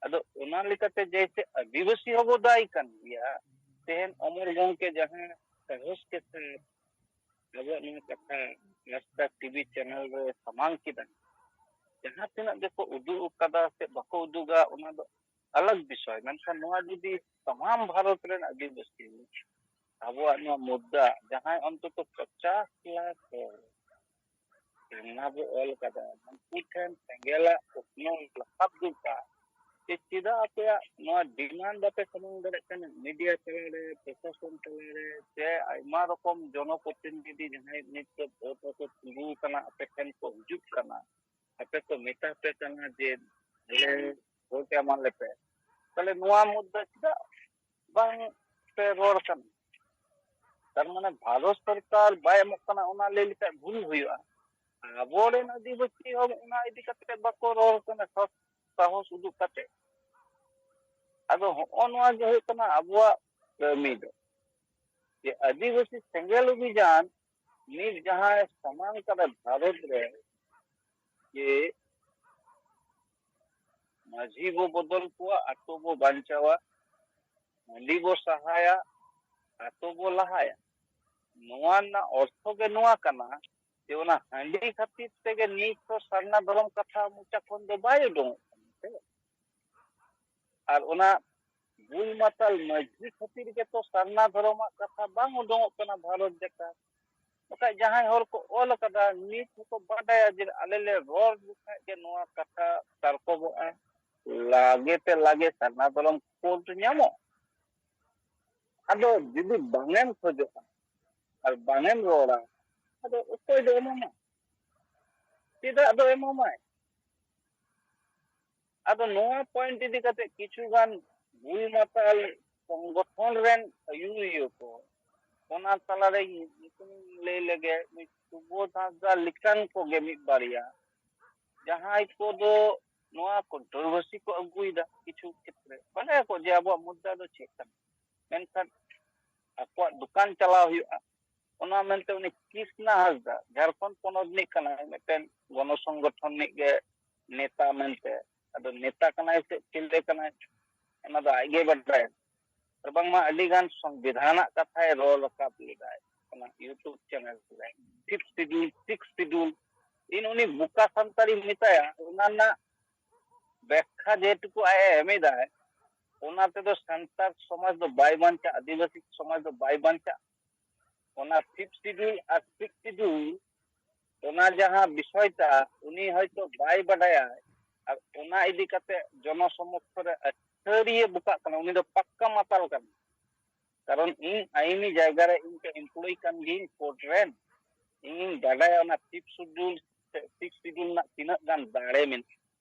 ᱟᱫᱚ ᱚᱱᱟ ᱞᱮᱠᱟᱛᱮ ᱡᱮᱭᱥᱮ ᱟᱹᱫᱤᱵᱟᱹᱥᱤ ᱦᱚᱸᱵᱚ ᱫᱟᱭ ᱠᱟᱱ ᱜᱮᱭᱟ᱾ ᱛᱮᱦᱮᱧ ᱚᱢᱚᱨ ᱜᱚᱢᱠᱮ ᱡᱟᱦᱟᱸ ᱥᱟᱦᱚᱥ ᱠᱮ ᱥᱟᱛᱷ ᱟᱵᱚᱣᱟᱜ ᱱᱚᱣᱟ ᱠᱟᱛᱷᱟ ᱟᱡᱽ ᱛᱟᱠ ᱴᱤᱵᱷᱤ ᱪᱮᱱᱮᱞ ᱨᱮ ᱥᱟᱢᱟᱝ ᱠᱮᱫᱟ, ᱡᱟᱦᱟᱸ ᱛᱤᱱᱟᱹᱜ ᱜᱮᱠᱚ ᱩᱫᱩᱜ ᱟᱠᱟᱫᱟ ᱥᱮ ᱵᱟᱠᱚ ᱩᱫᱩᱜᱟ, ᱚᱱᱟ ᱫᱚ ᱟᱞᱟᱜᱽ ᱵᱤᱥᱚᱭ᱾ ᱢᱮᱱᱠᱷᱟᱱ ᱱᱚᱣᱟ ᱡᱩᱫᱤ ᱛᱟᱢᱟᱢ ᱵᱷᱟᱨᱚᱛ ᱨᱮᱱ ᱟᱹᱫᱤᱵᱟᱹᱥᱤ ᱟᱵᱚᱣᱟᱜ ᱱᱚᱣᱟ ᱢᱩᱫᱽᱫᱟ, ᱡᱟᱦᱟᱸᱭ ᱚᱱᱛᱚᱛᱚ ᱯᱚᱪᱟᱥ ᱞᱟᱠᱷ ᱦᱚᱲ ᱚᱱᱟ ᱵᱚ ᱚᱞ ᱠᱟᱫᱟ, ᱩᱱᱠᱩ ᱴᱷᱮᱱ ᱥᱮᱸᱜᱮᱞᱟᱜ ᱩᱛᱱᱟᱹᱣ ᱨᱟᱠᱟᱵ ᱫᱚᱨᱠᱟᱨ᱾ ᱡᱮ ᱪᱮᱫᱟᱜ ᱟᱯᱮᱭᱟᱜ ᱱᱚᱣᱟ ᱰᱤᱢᱟᱱᱰ ᱵᱟᱯᱮ ᱥᱟᱢᱟᱝ ᱫᱟᱲᱮᱭᱟᱜ ᱠᱟᱱᱟ? ᱢᱤᱰᱤᱭᱟ ᱛᱟᱞᱟᱨᱮ, ᱯᱨᱚᱥᱟᱥᱚᱱ ᱛᱟᱞᱟᱨᱮ, ᱥᱮ ᱟᱭᱢᱟ ᱨᱚᱠᱚᱢ ᱡᱚᱱᱚᱯᱨᱚᱛᱤᱱᱤᱫᱷᱤ ᱡᱟᱦᱟᱸᱭ ᱱᱤᱛ ᱫᱚ ᱵᱷᱳᱴ ᱨᱮᱠᱚ ᱛᱤᱸᱜᱩ ᱟᱠᱟᱱᱟ, ᱟᱯᱮ ᱴᱷᱮᱱ ᱠᱚ ᱦᱤᱡᱩᱜ ᱠᱟᱱᱟ, ᱟᱯᱮ ᱠᱚ ᱢᱮᱛᱟ ᱯᱮ ᱠᱟᱱᱟ ᱡᱮ ᱟᱞᱮ ᱵᱷᱳᱴ ᱮᱢᱟ ᱞᱮᱯᱮ, ᱛᱟᱦᱞᱮ ᱱᱚᱣᱟ ᱢᱩᱫᱽᱫᱟ ᱪᱮᱫᱟᱜ ᱵᱟᱝ ᱯᱮ ᱨᱚᱲ ᱠᱟᱱᱟ? ᱛᱟᱨ ᱢᱟᱱᱮ ᱵᱷᱟᱨᱚᱛ ᱥᱚᱨᱠᱟᱨ ᱵᱟᱭ ᱮᱢᱚᱜ ᱠᱟᱱᱟ, ᱚᱱᱟ ᱞᱟᱹᱭ ᱞᱮᱠᱷᱟᱡ ᱵᱷᱩᱞ ᱦᱩᱭᱩᱜᱼᱟ᱾ ᱟᱵᱚᱨᱮᱱ ᱟᱹᱫᱤᱵᱟᱹᱥᱤ ᱦᱚᱸ ᱚᱱᱟ ᱤᱫᱤ ᱠᱟᱛᱮ ᱵᱟᱠᱚ ᱨᱚᱲ ᱠᱟᱱᱟ ᱥᱚᱛ ᱥᱟᱦᱚᱥ ᱩᱫᱩᱜ ᱠᱟᱛᱮ᱾ ᱟᱫᱚ ᱦᱚᱸᱜᱼᱚ ᱱᱚᱣᱟ ᱜᱮ ᱦᱩᱭᱩᱜ ᱠᱟᱱᱟ ᱟᱵᱚᱣᱟᱜ ᱠᱟᱹᱢᱤ ᱫᱚ, ᱡᱮ ᱟᱹᱫᱤᱵᱟᱹᱥᱤ ᱥᱮᱸᱜᱮᱞ ᱚᱵᱷᱤᱡᱟᱱ ᱱᱤᱛ ᱡᱟᱦᱟᱸᱭ ᱥᱟᱢᱟᱝ ᱠᱟᱫᱟ ᱵᱷᱟᱨᱚᱛ ᱨᱮ, ᱡᱮ ᱢᱟᱹᱡᱷᱤ ᱵᱚ ᱵᱚᱫᱚᱞ ᱠᱚᱣᱟ, ᱟᱛᱳ ᱵᱚ ᱵᱟᱧᱪᱟᱣᱟ, ᱦᱟᱺᱰᱤ ᱵᱚ ᱥᱟᱦᱟᱭᱟ, ᱟᱛᱳ ᱵᱚ ᱞᱟᱦᱟᱭᱟ᱾ ᱱᱚᱣᱟ ᱨᱮᱱᱟᱜ ᱚᱨᱛᱷᱚ ᱜᱮ ᱱᱚᱣᱟ ᱠᱟᱱᱟ ᱡᱮ ᱚᱱᱟ ᱦᱟᱺᱰᱤ ᱠᱷᱟᱹᱛᱤᱨ ᱛᱮᱜᱮ ᱱᱤᱛ ᱦᱚᱸ ᱥᱟᱨᱱᱟ ᱫᱷᱚᱨᱚᱢ ᱠᱟᱛᱷᱟ ᱢᱚᱪᱟ ᱠᱷᱚᱱ ᱫᱚ ᱵᱟᱭ ᱩᱰᱩᱝᱚᱜ ᱠᱟᱱᱟ ᱥᱮ᱾ ᱟᱨ ᱚᱱᱟ ᱵᱩᱞ ᱢᱟᱛᱟᱞ ᱢᱟᱹᱡᱷᱤ ᱠᱷᱟᱹᱛᱤᱨ ᱜᱮᱛᱚ ᱥᱟᱨᱱᱟ ᱫᱷᱚᱨᱚᱢᱟᱜ ᱠᱟᱛᱷᱟ ᱵᱟᱝ ᱩᱰᱩᱝᱚᱜ ᱠᱟᱱᱟ ᱵᱷᱟᱨᱚᱛ ᱡᱟᱠᱟᱛ᱾ ᱵᱟᱠᱷᱟᱡ ᱡᱟᱦᱟᱸᱭ ᱦᱚᱲ ᱠᱚ ᱚᱞ ᱟᱠᱟᱫᱟ, ᱱᱤᱛ ᱦᱚᱸᱠᱚ ᱵᱟᱰᱟᱭᱟ ᱡᱮ ᱟᱞᱮ ᱞᱮ ᱨᱚᱲ ᱞᱮᱠᱷᱟᱡ ᱜᱮ ᱱᱚᱣᱟ ᱠᱟᱛᱷᱟ ᱛᱟᱨᱠᱚᱵᱚᱜᱼᱟ, ᱞᱟᱜᱮ ᱛᱮ ᱞᱟᱜᱮ ᱥᱟᱨᱱᱟ ᱫᱷᱚᱨᱚᱢ ᱠᱳᱰ ᱧᱟᱢᱚᱜ᱾ ᱟᱫᱚ ᱡᱩᱫᱤ ᱵᱟᱝᱮᱢ ᱠᱷᱚᱡᱚᱜᱼᱟ ᱟᱨ ᱵᱟᱝᱮᱢ ᱨᱚᱲᱟ, ᱟᱫᱚ ᱚᱠᱚᱭ ᱫᱚ ᱮᱢᱟᱢᱟ? ᱪᱮᱫᱟᱜ ᱫᱚ ᱮᱢᱟᱢᱟᱭ? ᱟᱫᱚ ᱱᱚᱣᱟ ᱯᱚᱭᱮᱱᱴ ᱤᱫᱤ ᱠᱟᱛᱮ ᱠᱤᱪᱷᱩ ᱜᱟᱱ ᱵᱩᱞ ᱢᱟᱛᱟᱞ ᱥᱚᱝᱜᱚᱴᱷᱚᱱ ᱨᱮᱱ ᱟᱹᱭᱩᱨᱤᱭᱟᱹ ᱠᱚ, ᱚᱱᱟ ᱛᱟᱞᱟᱨᱮ ᱧᱩᱛᱩᱢ ᱞᱟᱹᱭ ᱞᱮᱜᱮ, ᱱᱩᱭ ᱥᱩᱵᱳᱫᱷ ᱦᱟᱸᱥᱫᱟ ᱞᱮᱠᱟᱱ ᱠᱚᱜᱮ ᱢᱤᱫ ᱵᱟᱨᱭᱟ, ᱡᱟᱦᱟᱸᱭ ᱠᱚᱫᱚ ᱱᱚᱣᱟ ᱠᱚᱱᱴᱨᱳᱵᱷᱟᱨᱥᱤ ᱠᱚ ᱟᱹᱜᱩᱭᱮᱫᱟ᱾ ᱠᱤᱪᱷᱩ ᱠᱷᱮᱛᱨᱮ ᱵᱟᱰᱟᱭᱟᱠᱚ ᱡᱮ ᱟᱵᱚᱣᱟᱜ ᱢᱩᱫᱽᱫᱟ ᱫᱚ ᱪᱮᱫ ᱠᱟᱱᱟ, ᱢᱮᱱᱠᱷᱟᱱ ᱟᱠᱚᱣᱟᱜ ᱫᱚᱠᱟᱱ ᱪᱟᱞᱟᱣ ᱦᱩᱭᱩᱜᱼᱟ᱾ ᱚᱱᱟ ᱢᱮᱱᱛᱮ ᱩᱱᱤ ᱠᱨᱤᱥᱱᱟ ᱦᱟᱸᱥᱫᱟ ᱡᱷᱟᱲᱠᱷᱚᱸᱰ ᱯᱚᱱᱚᱛ ᱨᱤᱱᱤᱡ ᱠᱟᱱᱟᱭ, ᱢᱤᱫᱴᱮᱱ ᱜᱚᱱᱚ ᱥᱚᱝᱜᱚᱴᱷᱚᱱ ᱨᱤᱱᱤᱡ ᱜᱮ ᱱᱮᱛᱟ ᱢᱮᱱᱛᱮ᱾ ᱟᱫᱚ ᱱᱮᱛᱟ ᱠᱟᱱᱟᱭ ᱥᱮ ᱪᱤᱞᱤ ᱠᱟᱱᱟᱭ, ᱚᱱᱟ ᱫᱚ ᱟᱡᱜᱮ ᱵᱟᱰᱟᱭᱟ᱾ ᱟᱨ ᱵᱟᱝᱢᱟ ᱟᱹᱰᱤ ᱜᱟᱱ ᱥᱚᱝᱵᱤᱫᱷᱟᱱᱟᱜ ᱠᱟᱛᱷᱟᱭ ᱨᱚᱲ ᱨᱟᱠᱟᱵ ᱞᱮᱫᱟᱭ ᱚᱱᱟ YouTube ᱪᱮᱱᱮᱞ ᱨᱮ, ᱯᱷᱤᱯᱛᱷ ᱥᱤᱰᱩᱞ, ᱥᱤᱠᱥ ᱥᱤᱰᱩᱞ᱾ ᱤᱧ ᱩᱱᱤ ᱵᱩᱠᱟ ᱥᱟᱱᱛᱟᱲᱤᱧ ᱢᱮᱛᱟᱭᱟ, ᱚᱱᱟ ᱨᱮᱱᱟᱜ ᱵᱮᱠᱠᱷᱟ ᱡᱮᱴᱩᱠᱩ ᱟᱡ ᱮ ᱮᱢ ᱮᱫᱟᱭ, ᱚᱱᱟ ᱛᱮᱫᱚ ᱥᱟᱱᱛᱟᱲ ᱥᱚᱢᱟᱡᱽ ᱫᱚ ᱵᱟᱭ ᱵᱟᱧᱪᱟᱜᱼᱟ, ᱟᱹᱫᱤᱵᱟᱹᱥᱤ ᱥᱚᱢᱟᱡᱽ ᱫᱚ ᱵᱟᱭ ᱵᱟᱧᱪᱟᱜᱼᱟ᱾ ᱚᱱᱟ ᱯᱷᱤᱯᱛᱷ ᱥᱤᱰᱩᱞ ᱟᱨ ᱥᱤᱠᱥ ᱥᱤᱰᱩᱞ, ᱚᱱᱟ ᱡᱟᱦᱟᱸ ᱵᱤᱥᱚᱭ ᱴᱟ, ᱩᱱᱤ ᱦᱚᱭᱛᱚ ᱵᱟᱭ ᱵᱟᱰᱟᱭᱟ, ᱟᱨ ᱚᱱᱟ ᱤᱫᱤ ᱠᱟᱛᱮ ᱡᱚᱱᱚ ᱥᱚᱢᱚᱠᱠᱷᱚ ᱨᱮ ᱟᱹᱛᱷᱟᱹᱲᱤᱭᱟᱹ ᱵᱚᱠᱟᱜ ᱠᱟᱱᱟ᱾ ᱩᱱᱤ ᱫᱚ ᱯᱟᱠᱠᱟ ᱢᱟᱛᱟᱞ ᱠᱟᱱᱟ, ᱠᱟᱨᱚᱱ ᱤᱧ ᱟᱭᱤᱱᱤ ᱡᱟᱭᱜᱟ ᱨᱮ ᱤᱧ ᱛᱚ ᱮᱢᱯᱞᱚᱭ ᱠᱟᱱ ᱜᱤᱭᱟᱹᱧ ᱠᱳᱨᱴ ᱨᱮᱱ᱾ ᱤᱧᱤᱧ ᱵᱟᱰᱟᱭᱟ ᱚᱱᱟ ᱯᱷᱤᱯᱛᱷ ᱥᱤᱰᱩᱞ ᱥᱮ ᱥᱤᱠᱥ ᱥᱤᱰᱩᱞ ᱨᱮᱱᱟᱜ ᱛᱤᱱᱟᱹᱜ ᱜᱟᱱ ᱫᱟᱲᱮ ᱢᱮᱱᱟᱜᱼᱟ᱾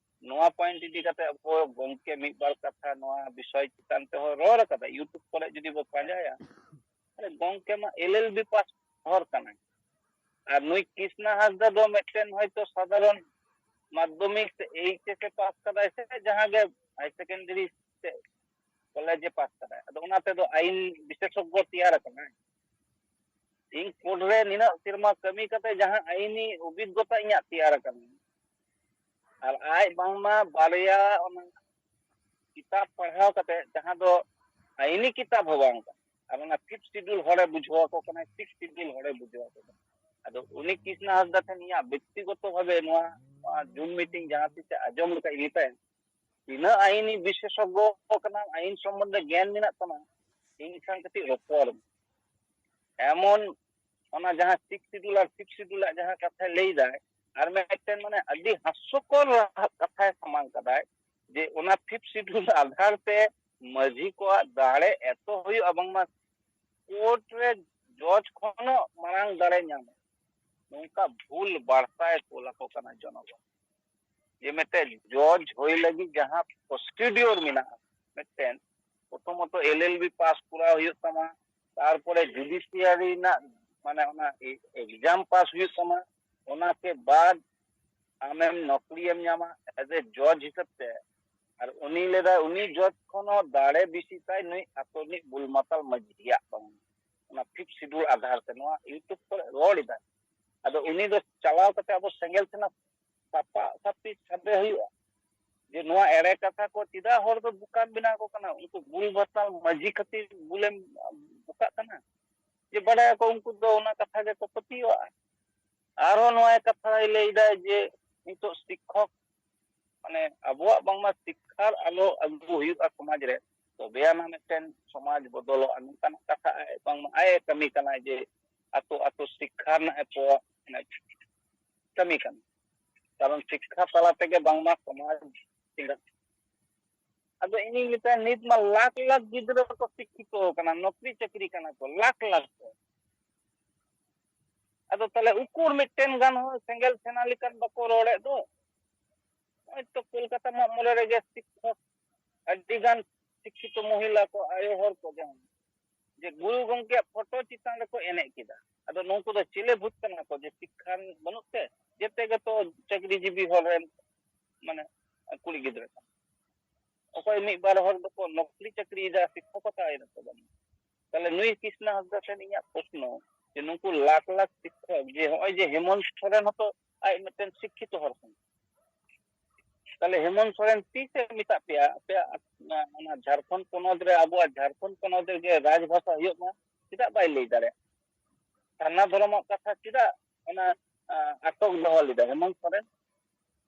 ᱱᱚᱣᱟ ᱯᱚᱭᱮᱱᱴ ᱤᱫᱤ ᱠᱟᱛᱮ ᱟᱵᱚ ᱜᱚᱢᱠᱮ ᱢᱤᱫ ᱵᱟᱨ ᱠᱟᱛᱷᱟ ᱱᱚᱣᱟ ᱵᱤᱥᱚᱭ ᱪᱮᱛᱟᱱ ᱛᱮᱦᱚᱸ ᱨᱚᱲ ᱟᱠᱟᱫᱟ, YouTube ᱠᱚᱨᱮ ᱡᱩᱫᱤ ᱵᱚ ᱯᱟᱸᱡᱟᱭᱟ᱾ ᱟᱨᱮ, ᱜᱚᱢᱠᱮ ᱢᱟ ᱮᱞ ᱮᱞ ᱵᱤ ᱯᱟᱥ ᱦᱚᱲ ᱠᱟᱱᱟᱭ, ᱟᱨ ᱱᱩᱭ ᱠᱨᱤᱥᱱᱟ ᱦᱟᱸᱥᱫᱟ ᱫᱚ ᱢᱤᱫᱴᱮᱱ ᱦᱚᱭᱛᱚ ᱥᱟᱫᱷᱟᱨᱚᱱ ᱢᱟᱫᱽᱫᱷᱚᱢᱤᱠ ᱥᱮ ᱮᱭᱤᱪ ᱮᱥ ᱮ ᱯᱟᱥ ᱠᱟᱫᱟᱭ ᱥᱮ ᱡᱟᱦᱟᱸ ᱜᱮ ᱦᱟᱭᱟᱨ ᱥᱮᱠᱮᱱᱰᱟᱨᱤ ᱥᱮ ᱠᱚᱞᱮᱡᱽ ᱮ ᱯᱟᱥ ᱠᱟᱫᱟᱭ, ᱟᱫᱚ ᱚᱱᱟ ᱛᱮᱫᱚ ᱟᱭᱤᱱ ᱵᱤᱥᱮᱥᱚᱜᱽᱜᱚ ᱛᱮᱭᱟᱨ ᱟᱠᱟᱱᱟᱭ᱾ ᱤᱧ ᱠᱳᱨᱴ ᱨᱮ ᱱᱤᱱᱟᱹᱜ ᱥᱮᱨᱢᱟ ᱠᱟᱹᱢᱤ ᱠᱟᱛᱮ ᱡᱟᱦᱟᱸ ᱟᱭᱤᱱᱤ ᱚᱵᱷᱤᱜᱽᱜᱚᱛᱟ ᱤᱧᱟᱹᱜ ᱛᱮᱭᱟᱨ ᱟᱠᱟᱱᱟ, ᱟᱨ ᱟᱡ ᱵᱟᱝᱢᱟ ᱵᱟᱨᱭᱟ ᱚᱱᱟ ᱠᱤᱛᱟᱵ ᱯᱟᱲᱦᱟᱣ ᱠᱟᱛᱮ, ᱡᱟᱦᱟᱸ ᱫᱚ ᱟᱭᱤᱱᱤ ᱠᱤᱛᱟᱵ ᱦᱚᱸ ᱵᱟᱝ ᱠᱟᱱᱟ, ᱟᱨ ᱚᱱᱟ ᱯᱷᱤᱯᱛᱷ ᱥᱤᱰᱩᱞ ᱦᱚᱲᱮ ᱵᱩᱡᱷᱟᱹᱣ ᱟᱠᱚ ᱠᱟᱱᱟ, ᱥᱤᱠᱥ ᱥᱤᱰᱩᱞ ᱦᱚᱲᱮ ᱵᱩᱡᱷᱟᱹᱣ ᱟᱠᱚ ᱠᱟᱱᱟ᱾ ᱟᱫᱚ ᱩᱱᱤ ᱠᱨᱤᱥᱱᱟ ᱦᱟᱸᱥᱫᱟ ᱴᱷᱮᱱ ᱤᱧᱟᱹᱜ ᱵᱮᱠᱛᱤᱜᱚᱛᱚ ᱵᱷᱟᱵᱮ ᱱᱚᱣᱟ, ᱱᱚᱣᱟ ᱡᱩᱢ ᱢᱤᱴᱤᱝ ᱡᱟᱦᱟᱸ ᱛᱤᱥ ᱮ ᱟᱸᱡᱚᱢ ᱞᱮᱠᱷᱟᱡ ᱢᱮᱛᱟᱭᱟ, ᱛᱤᱱᱟᱹᱜ ᱟᱭᱤᱱᱤ ᱵᱤᱥᱮᱥᱚᱜᱽᱜᱚ ᱠᱟᱱᱟ, ᱟᱭᱤᱱ ᱥᱚᱢᱵᱚᱱᱫᱷᱮ ᱜᱮᱭᱟᱱ ᱢᱮᱱᱟᱜ ᱛᱟᱢᱟ, ᱤᱧ ᱥᱟᱶ ᱠᱟᱹᱴᱤᱡ ᱨᱚᱯᱚᱲ ᱢᱮ᱾ ᱮᱢᱚᱱ ᱚᱱᱟ ᱡᱟᱦᱟᱸ ᱥᱤᱠᱥ ᱥᱤᱰᱩᱞ ᱟᱨ ᱯᱷᱤᱯᱛᱷ ᱥᱤᱰᱩᱞ ᱟᱜ ᱡᱟᱦᱟᱸ ᱠᱟᱛᱷᱟᱭ ᱞᱟᱹᱭ ᱫᱟᱭ, ᱟᱨ ᱢᱤᱫᱴᱮᱱ ᱢᱟᱱᱮ ᱟᱹᱰᱤ ᱦᱟᱥᱭᱚᱠᱚᱨ ᱠᱟᱛᱷᱟᱭ ᱥᱟᱢᱟᱝ ᱠᱟᱫᱟᱭ, ᱡᱮ ᱚᱱᱟ ᱯᱷᱤᱯᱛᱷ ᱥᱤᱰᱩᱞ ᱟᱫᱷᱟᱨ ᱛᱮ ᱢᱟᱹᱡᱷᱤ ᱠᱚᱣᱟᱜ ᱫᱟᱲᱮ ᱮᱛᱚ ᱦᱩᱭᱩᱜᱼᱟ, ᱵᱟᱝᱢᱟ ᱠᱳᱨᱴ ᱨᱮ ᱡᱚᱡᱽ ᱠᱷᱚᱱ ᱦᱚᱸ ᱢᱟᱨᱟᱝ ᱫᱟᱲᱮ ᱧᱟᱢᱟ, ᱱᱚᱝᱠᱟ ᱵᱷᱩᱞ ᱵᱟᱨᱛᱟᱭ ᱠᱳᱞ ᱟᱠᱚ ᱠᱟᱱᱟ ᱡᱚᱱᱚᱜᱚᱬ᱾ ᱡᱮ ᱢᱤᱫᱴᱮᱱ ᱡᱚᱡᱽ ᱦᱩᱭ ᱞᱟᱹᱜᱤᱫ ᱡᱟᱦᱟᱸ ᱯᱨᱚᱥᱤᱰᱤᱭᱳᱨ ᱢᱮᱱᱟᱜᱼᱟ, ᱢᱤᱫᱴᱮᱱ ᱯᱨᱚᱛᱷᱚᱢᱚᱛᱚ ᱮᱞ ᱮᱞ ᱵᱤ ᱯᱟᱥ ᱠᱚᱨᱟᱣ ᱦᱩᱭᱩᱜ ᱛᱟᱢᱟ, ᱛᱟᱨᱯᱚᱨᱮ ᱡᱩᱰᱤᱥᱤᱭᱟᱨᱤ ᱨᱮᱱᱟᱜ ᱢᱟᱱᱮ ᱚᱱᱟ ᱮᱠᱡᱟᱢ ᱯᱟᱥ ᱦᱩᱭᱩᱜ ᱛᱟᱢᱟ, ᱚᱱᱟ ᱠᱮ ᱵᱟᱫ ᱟᱢᱮᱢ ᱱᱚᱠᱨᱤᱭᱮᱢ ᱧᱟᱢᱟ ᱮᱡ ᱮ ᱡᱚᱡᱽ ᱦᱤᱥᱟᱹᱵ ᱛᱮ᱾ ᱟᱨ ᱩᱱᱤ ᱞᱟᱹᱭᱫᱟ ᱩᱱᱤ ᱡᱚᱡᱽ ᱠᱷᱚᱱ ᱦᱚᱸ ᱫᱟᱲᱮ ᱵᱮᱥᱤ ᱛᱟᱭ ᱱᱩᱭ ᱟᱛᱳ ᱨᱤᱱᱤᱡ ᱵᱩᱞ ᱢᱟᱛᱟᱞ ᱢᱟᱹᱡᱷᱤᱭᱟᱜ ᱛᱟᱵᱚᱱ᱾ ᱚᱱᱟ ᱯᱷᱤᱯᱛᱷ ᱥᱤᱰᱩᱞ ᱟᱫᱷᱟᱨ ᱛᱮ ᱱᱚᱣᱟ ᱤᱭᱩᱴᱩᱵᱽ ᱠᱚᱨᱮ ᱨᱚᱲ ᱮᱫᱟᱭ᱾ ᱟᱫᱚ ᱩᱱᱤ ᱫᱚ ᱪᱟᱞᱟᱣ ᱠᱟᱛᱮ ᱟᱵᱚ ᱥᱮᱸᱜᱮᱞ ᱥᱮᱱᱟ ᱥᱟᱯᱟ ᱥᱟᱯᱤ ᱥᱟᱵᱮ ᱦᱩᱭᱩᱜᱼᱟ ᱡᱮ ᱱᱚᱣᱟ ᱮᱲᱮ ᱠᱟᱛᱷᱟ ᱠᱚ ᱪᱮᱫᱟᱜ ᱦᱚᱲ ᱫᱚ ᱵᱚᱠᱟᱢ ᱵᱮᱱᱟᱣ ᱠᱚ ᱠᱟᱱᱟ? ᱩᱱᱠᱩ ᱵᱩᱞ ᱢᱟᱛᱟᱞ ᱢᱟᱹᱡᱷᱤ ᱠᱷᱟᱹᱛᱤᱨ ᱵᱩᱞᱮᱢ ᱵᱚᱠᱟᱜ ᱠᱟᱱᱟ? ᱡᱮ ᱵᱟᱰᱟᱭᱟᱠᱚ ᱩᱱᱠᱩ ᱫᱚ ᱚᱱᱟ ᱠᱟᱛᱷᱟ ᱜᱮᱠᱚ ᱯᱟᱹᱛᱭᱟᱹᱣᱟᱜᱼᱟ᱾ ᱟᱨᱦᱚᱸ ᱱᱚᱣᱟ ᱠᱟᱛᱷᱟᱭ ᱞᱟᱹᱭ ᱫᱟᱭ ᱡᱮ ᱱᱤᱛᱚᱜ ᱥᱤᱠᱠᱷᱚᱠ ᱢᱟᱱᱮ ᱟᱵᱚᱣᱟᱜ ᱵᱟᱝᱢᱟ ᱥᱤᱠᱠᱷᱟ ᱟᱞᱚ ᱟᱹᱜᱩ ᱦᱩᱭᱩᱜᱼᱟ ᱥᱚᱢᱟᱡᱽ ᱨᱮ, ᱛᱚᱵᱮ ᱟᱱᱟᱜ ᱢᱤᱫᱴᱮᱱ ᱥᱚᱢᱟᱡᱽ ᱵᱚᱫᱚᱞᱚᱜᱼᱟ, ᱱᱚᱝᱠᱟᱱᱟᱜ ᱠᱟᱛᱷᱟ ᱟᱡ ᱵᱟᱝᱢᱟ ᱟᱡ ᱮ ᱠᱟᱹᱢᱤ ᱠᱟᱱᱟ ᱡᱮ ᱟᱛᱳ ᱟᱛᱳ ᱥᱤᱠᱠᱷᱟ ᱨᱮᱱᱟᱜ ᱮ ᱯᱚ-, ᱢᱟᱱᱮ ᱠᱟᱹᱢᱤ ᱠᱟᱱᱟ᱾ ᱠᱟᱨᱚᱱ ᱥᱤᱠᱠᱷᱟ ᱛᱟᱞᱟ ᱛᱮᱜᱮ ᱵᱟᱝᱢᱟ ᱥᱚᱢᱟᱡᱽ ᱪᱮᱸᱜᱷᱟ᱾ ᱟᱫᱚ ᱤᱧᱤᱧ ᱢᱮᱛᱟᱭᱟ, ᱱᱤᱛ ᱢᱟ ᱞᱟᱠᱷ ᱞᱟᱠᱷ ᱜᱤᱫᱽᱨᱟᱹ ᱠᱚ ᱥᱤᱠᱠᱷᱤᱛᱚ ᱠᱟᱱᱟ, ᱱᱚᱠᱨᱤ ᱪᱟᱹᱠᱨᱤ ᱠᱟᱱᱟ ᱠᱚ ᱞᱟᱠᱷ ᱞᱟᱠᱷ ᱠᱚ᱾ ᱟᱫᱚ ᱛᱟᱦᱞᱮ ᱩᱠᱩᱨ ᱢᱤᱫᱴᱮᱱ ᱜᱟᱱ ᱦᱚᱸ ᱥᱮᱸᱜᱮᱞ ᱥᱮᱱᱟ ᱞᱮᱠᱟᱱ ᱵᱟᱠᱚ ᱨᱚᱲᱮᱫ ᱫᱚ? ᱱᱚᱜᱼᱚᱭ ᱛᱚ ᱠᱳᱞᱠᱟᱛᱟ ᱢᱟᱜ ᱢᱚᱬᱮ ᱨᱮᱜᱮ ᱥᱤᱠᱠᱷᱚᱠ ᱟᱹᱰᱤ ᱜᱟᱱ ᱥᱤᱠᱠᱷᱤᱛᱚ ᱢᱚᱦᱤᱞᱟ ᱠᱚ, ᱟᱭᱳ ᱦᱚᱲ ᱠᱚ ᱡᱟᱦᱟᱸ ᱡᱮ ᱜᱩᱨᱩ ᱜᱚᱢᱠᱮᱭᱟᱜ ᱯᱷᱳᱴᱳ ᱪᱮᱛᱟᱱ ᱨᱮᱠᱚ ᱮᱱᱮᱡ ᱠᱮᱫᱟ᱾ ᱟᱫᱚ ᱱᱩᱠᱩ ᱫᱚ ᱪᱤᱞᱤ ᱵᱷᱩᱛ ᱠᱟᱱᱟ ᱠᱚ ᱡᱮ ᱥᱤᱠᱠᱷᱟ ᱵᱟᱹᱱᱩᱜ ᱛᱮ? ᱡᱮᱛᱮ ᱜᱮᱛᱚ ᱪᱟᱹᱠᱨᱤᱡᱤᱵᱤ ᱦᱚᱲ ᱨᱮᱱ ᱢᱟᱱᱮ ᱠᱩᱲᱤ ᱜᱤᱫᱽᱨᱟᱹ ᱠᱟᱱᱟ᱾ ᱚᱠᱚᱭ ᱢᱤᱫ ᱵᱟᱨ ᱦᱚᱲ ᱫᱚᱠᱚ ᱱᱚᱠᱨᱤ ᱪᱟᱹᱠᱨᱤᱭᱮᱫᱟ, ᱥᱤᱠᱠᱷᱚᱠᱚᱛᱟ ᱮᱫᱟ ᱠᱚ ᱵᱟᱝ᱾ ᱛᱟᱦᱞᱮ ᱱᱩᱭ ᱠᱨᱤᱥᱱᱟ ᱦᱟᱸᱥᱫᱟ ᱴᱷᱮᱱ ᱤᱧᱟᱹᱜ ᱯᱨᱚᱥᱱᱚ ᱡᱮ ᱱᱩᱠᱩ ᱞᱟᱠᱷ ᱞᱟᱠᱷ ᱥᱤᱠᱠᱷᱚᱠ ᱡᱮ ᱦᱚᱸᱜᱼᱚᱭ ᱡᱮ ᱦᱮᱢᱚᱱᱛ ᱥᱚᱨᱮᱱ ᱦᱚᱸᱛᱚ ᱟᱡ ᱢᱤᱫᱴᱮᱱ ᱥᱤᱠᱠᱷᱤᱛᱚ ᱦᱚᱲ ᱠᱟᱱᱟ᱾ ᱛᱟᱦᱞᱮ ᱦᱮᱢᱚᱱᱛ ᱥᱚᱨᱮᱱ ᱛᱤᱥᱮ ᱢᱮᱛᱟᱜ ᱯᱮᱭᱟ ᱟᱯᱮᱭᱟᱜ ᱚᱱᱟ ᱡᱷᱟᱲᱠᱷᱚᱸᱰ ᱯᱚᱱᱚᱛ ᱨᱮ, ᱟᱵᱚᱣᱟᱜ ᱡᱷᱟᱲᱠᱷᱚᱸᱰ ᱯᱚᱱᱚᱛ ᱨᱮᱜᱮ ᱨᱟᱡᱽᱵᱷᱟᱥᱟ ᱦᱩᱭᱩᱜ ᱢᱟ? ᱪᱮᱫᱟᱜ ᱵᱟᱭ ᱞᱟᱹᱭ ᱫᱟᱲᱮᱭᱟᱜ? ᱥᱟᱨᱱᱟ ᱫᱷᱚᱨᱚᱢᱟᱜ ᱠᱟᱛᱷᱟ ᱪᱮᱫᱟᱜ ᱚᱱᱟ, ᱟ, ᱟᱴᱚᱠ ᱫᱚᱦᱚ ᱞᱮᱫᱟ ᱦᱮᱢᱚᱱᱛ ᱥᱚᱨᱮᱱ?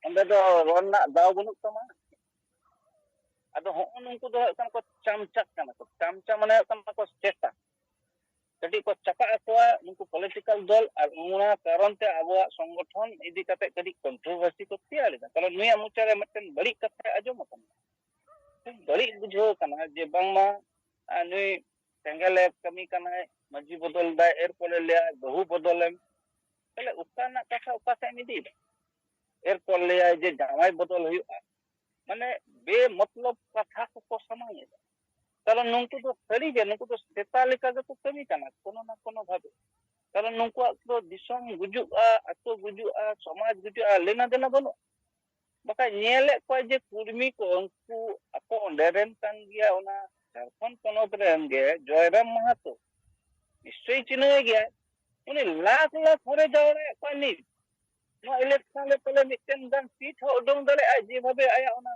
ᱚᱸᱰᱮ ᱫᱚ ᱨᱚᱲ ᱨᱮᱱᱟᱜ ᱫᱟᱣ ᱵᱟᱹᱱᱩᱜ ᱛᱟᱢᱟ? ᱟᱫᱚ ᱦᱚᱸᱜᱼᱚ ᱱᱩᱠᱩ ᱫᱚ ᱦᱩᱭᱩᱜ ᱠᱟᱱᱟ ᱠᱚ ᱪᱟᱢᱪᱟᱜ ᱠᱟᱱᱟ ᱠᱚ᱾ ᱪᱟᱢᱪᱟ ᱢᱟᱱᱮ ᱦᱩᱭᱩᱜ ᱠᱟᱱᱟ ᱠᱚ ᱪᱮᱴᱟ᱾ ᱠᱟᱹᱴᱤᱡ ᱠᱚ ᱪᱟᱯᱟᱜ ᱟᱠᱚᱣᱟ ᱱᱩᱠᱩ ᱯᱚᱞᱤᱴᱤᱠᱟᱞ ᱫᱚᱞ, ᱟᱨ ᱚᱱᱟ ᱠᱟᱨᱚᱱ ᱛᱮ ᱟᱵᱚᱣᱟᱜ ᱥᱚᱝᱜᱚᱴᱷᱚᱱ ᱤᱫᱤ ᱠᱟᱛᱮ ᱠᱟᱹᱴᱤᱡ ᱠᱚᱱᱴᱨᱳᱵᱷᱟᱨᱥᱤ ᱠᱚ ᱛᱮᱭᱟᱨ ᱮᱫᱟ᱾ ᱠᱟᱨᱚᱱ ᱱᱩᱭᱟᱜ ᱢᱚᱪᱟ ᱨᱮ ᱢᱤᱫᱴᱮᱱ ᱵᱟᱹᱲᱤᱡ ᱠᱟᱛᱷᱟᱭ ᱟᱸᱡᱚᱢ ᱟᱠᱟᱱᱟ, ᱠᱷᱩᱵ ᱵᱟᱹᱲᱤᱡ ᱵᱩᱡᱷᱟᱹᱣ ᱠᱟᱱᱟ ᱡᱮ ᱵᱟᱝᱢᱟ ᱟᱨ ᱱᱩᱭ ᱥᱮᱸᱜᱮᱞᱮ ᱠᱟᱹᱢᱤ ᱠᱟᱱᱟᱭ, ᱢᱟᱹᱡᱷᱤ ᱵᱚᱫᱚᱞ ᱫᱟᱭ, ᱮᱨᱯᱚᱨᱮ ᱞᱟᱹᱭᱟ ᱵᱟᱹᱦᱩ ᱵᱚᱫᱚᱞᱮᱢ᱾ ᱛᱟᱦᱞᱮ ᱚᱠᱟ ᱨᱮᱱᱟᱜ ᱠᱟᱛᱷᱟ ᱚᱠᱟ ᱥᱮᱫ ᱮᱢ ᱤᱫᱤᱭᱮᱫᱟ? ᱮᱨᱯᱚᱨ ᱞᱟᱹᱭᱟᱭ ᱡᱮ ᱡᱟᱶᱟᱭ ᱵᱚᱫᱚᱞ ᱦᱩᱭᱩᱜᱼᱟ᱾ ᱢᱟᱱᱮ ᱵᱮᱢᱚᱛᱞᱚᱵ ᱠᱟᱛᱷᱟ ᱠᱚᱠᱚ ᱥᱟᱢᱟᱝ ᱮᱫᱟ᱾ ᱠᱟᱨᱚᱱ ᱱᱩᱠᱩ ᱫᱚ ᱥᱟᱹᱨᱤᱜᱮ, ᱱᱩᱠᱩ ᱫᱚ ᱥᱮᱛᱟ ᱞᱮᱠᱟ ᱜᱮᱠᱚ ᱠᱟᱹᱢᱤ ᱠᱟᱱᱟ ᱠᱳᱱᱳ ᱱᱟ ᱠᱳᱱᱳ ᱵᱷᱟᱵᱮ᱾ ᱠᱟᱨᱚᱱ ᱱᱩᱠᱩᱣᱟᱜ ᱫᱚ ᱫᱤᱥᱚᱢ ᱜᱩᱡᱩᱜᱼᱟ, ᱟᱛᱳ ᱜᱩᱡᱩᱜᱼᱟ, ᱥᱚᱢᱟᱡᱽ ᱜᱩᱡᱩᱜᱼᱟ, ᱞᱮᱱᱟ ᱫᱮᱱᱟ ᱵᱟᱹᱱᱩᱜ᱾ ᱵᱟᱠᱷᱟᱡ ᱧᱮᱞᱮᱫ ᱠᱚᱣᱟ ᱡᱮ ᱠᱩᱲᱢᱤ ᱠᱚ ᱩᱱᱠᱩ ᱟᱠᱚ ᱚᱸᱰᱮ ᱨᱮᱱ ᱠᱟᱱ ᱜᱮᱭᱟ, ᱚᱱᱟ ᱡᱷᱟᱲᱠᱷᱚᱸᱰ ᱯᱚᱱᱚᱛ ᱨᱮᱱ ᱜᱮ ᱡᱚᱭᱨᱟᱢ ᱢᱟᱦᱟᱛᱚ, ᱱᱤᱥᱪᱚᱭ ᱪᱤᱱᱦᱟᱹᱣ ᱜᱮᱭᱟᱭ᱾ ᱩᱱᱤ ᱞᱟᱠᱷ ᱞᱟᱠᱷ ᱦᱚᱲᱮ ᱡᱟᱣᱨᱟᱭᱮᱫ ᱠᱚᱣᱟ ᱱᱤᱛ᱾ ᱱᱚᱣᱟ ᱤᱞᱮᱠᱥᱚᱱ ᱨᱮ ᱯᱟᱞᱮ ᱢᱤᱫᱴᱮᱱ ᱜᱟᱱ ᱥᱤᱴ ᱦᱚᱸ ᱩᱰᱩᱝ ᱫᱟᱲᱮᱭᱟᱜᱼᱟ, ᱡᱮᱵᱷᱟᱵᱮ ᱟᱭᱟᱜ ᱚᱱᱟ,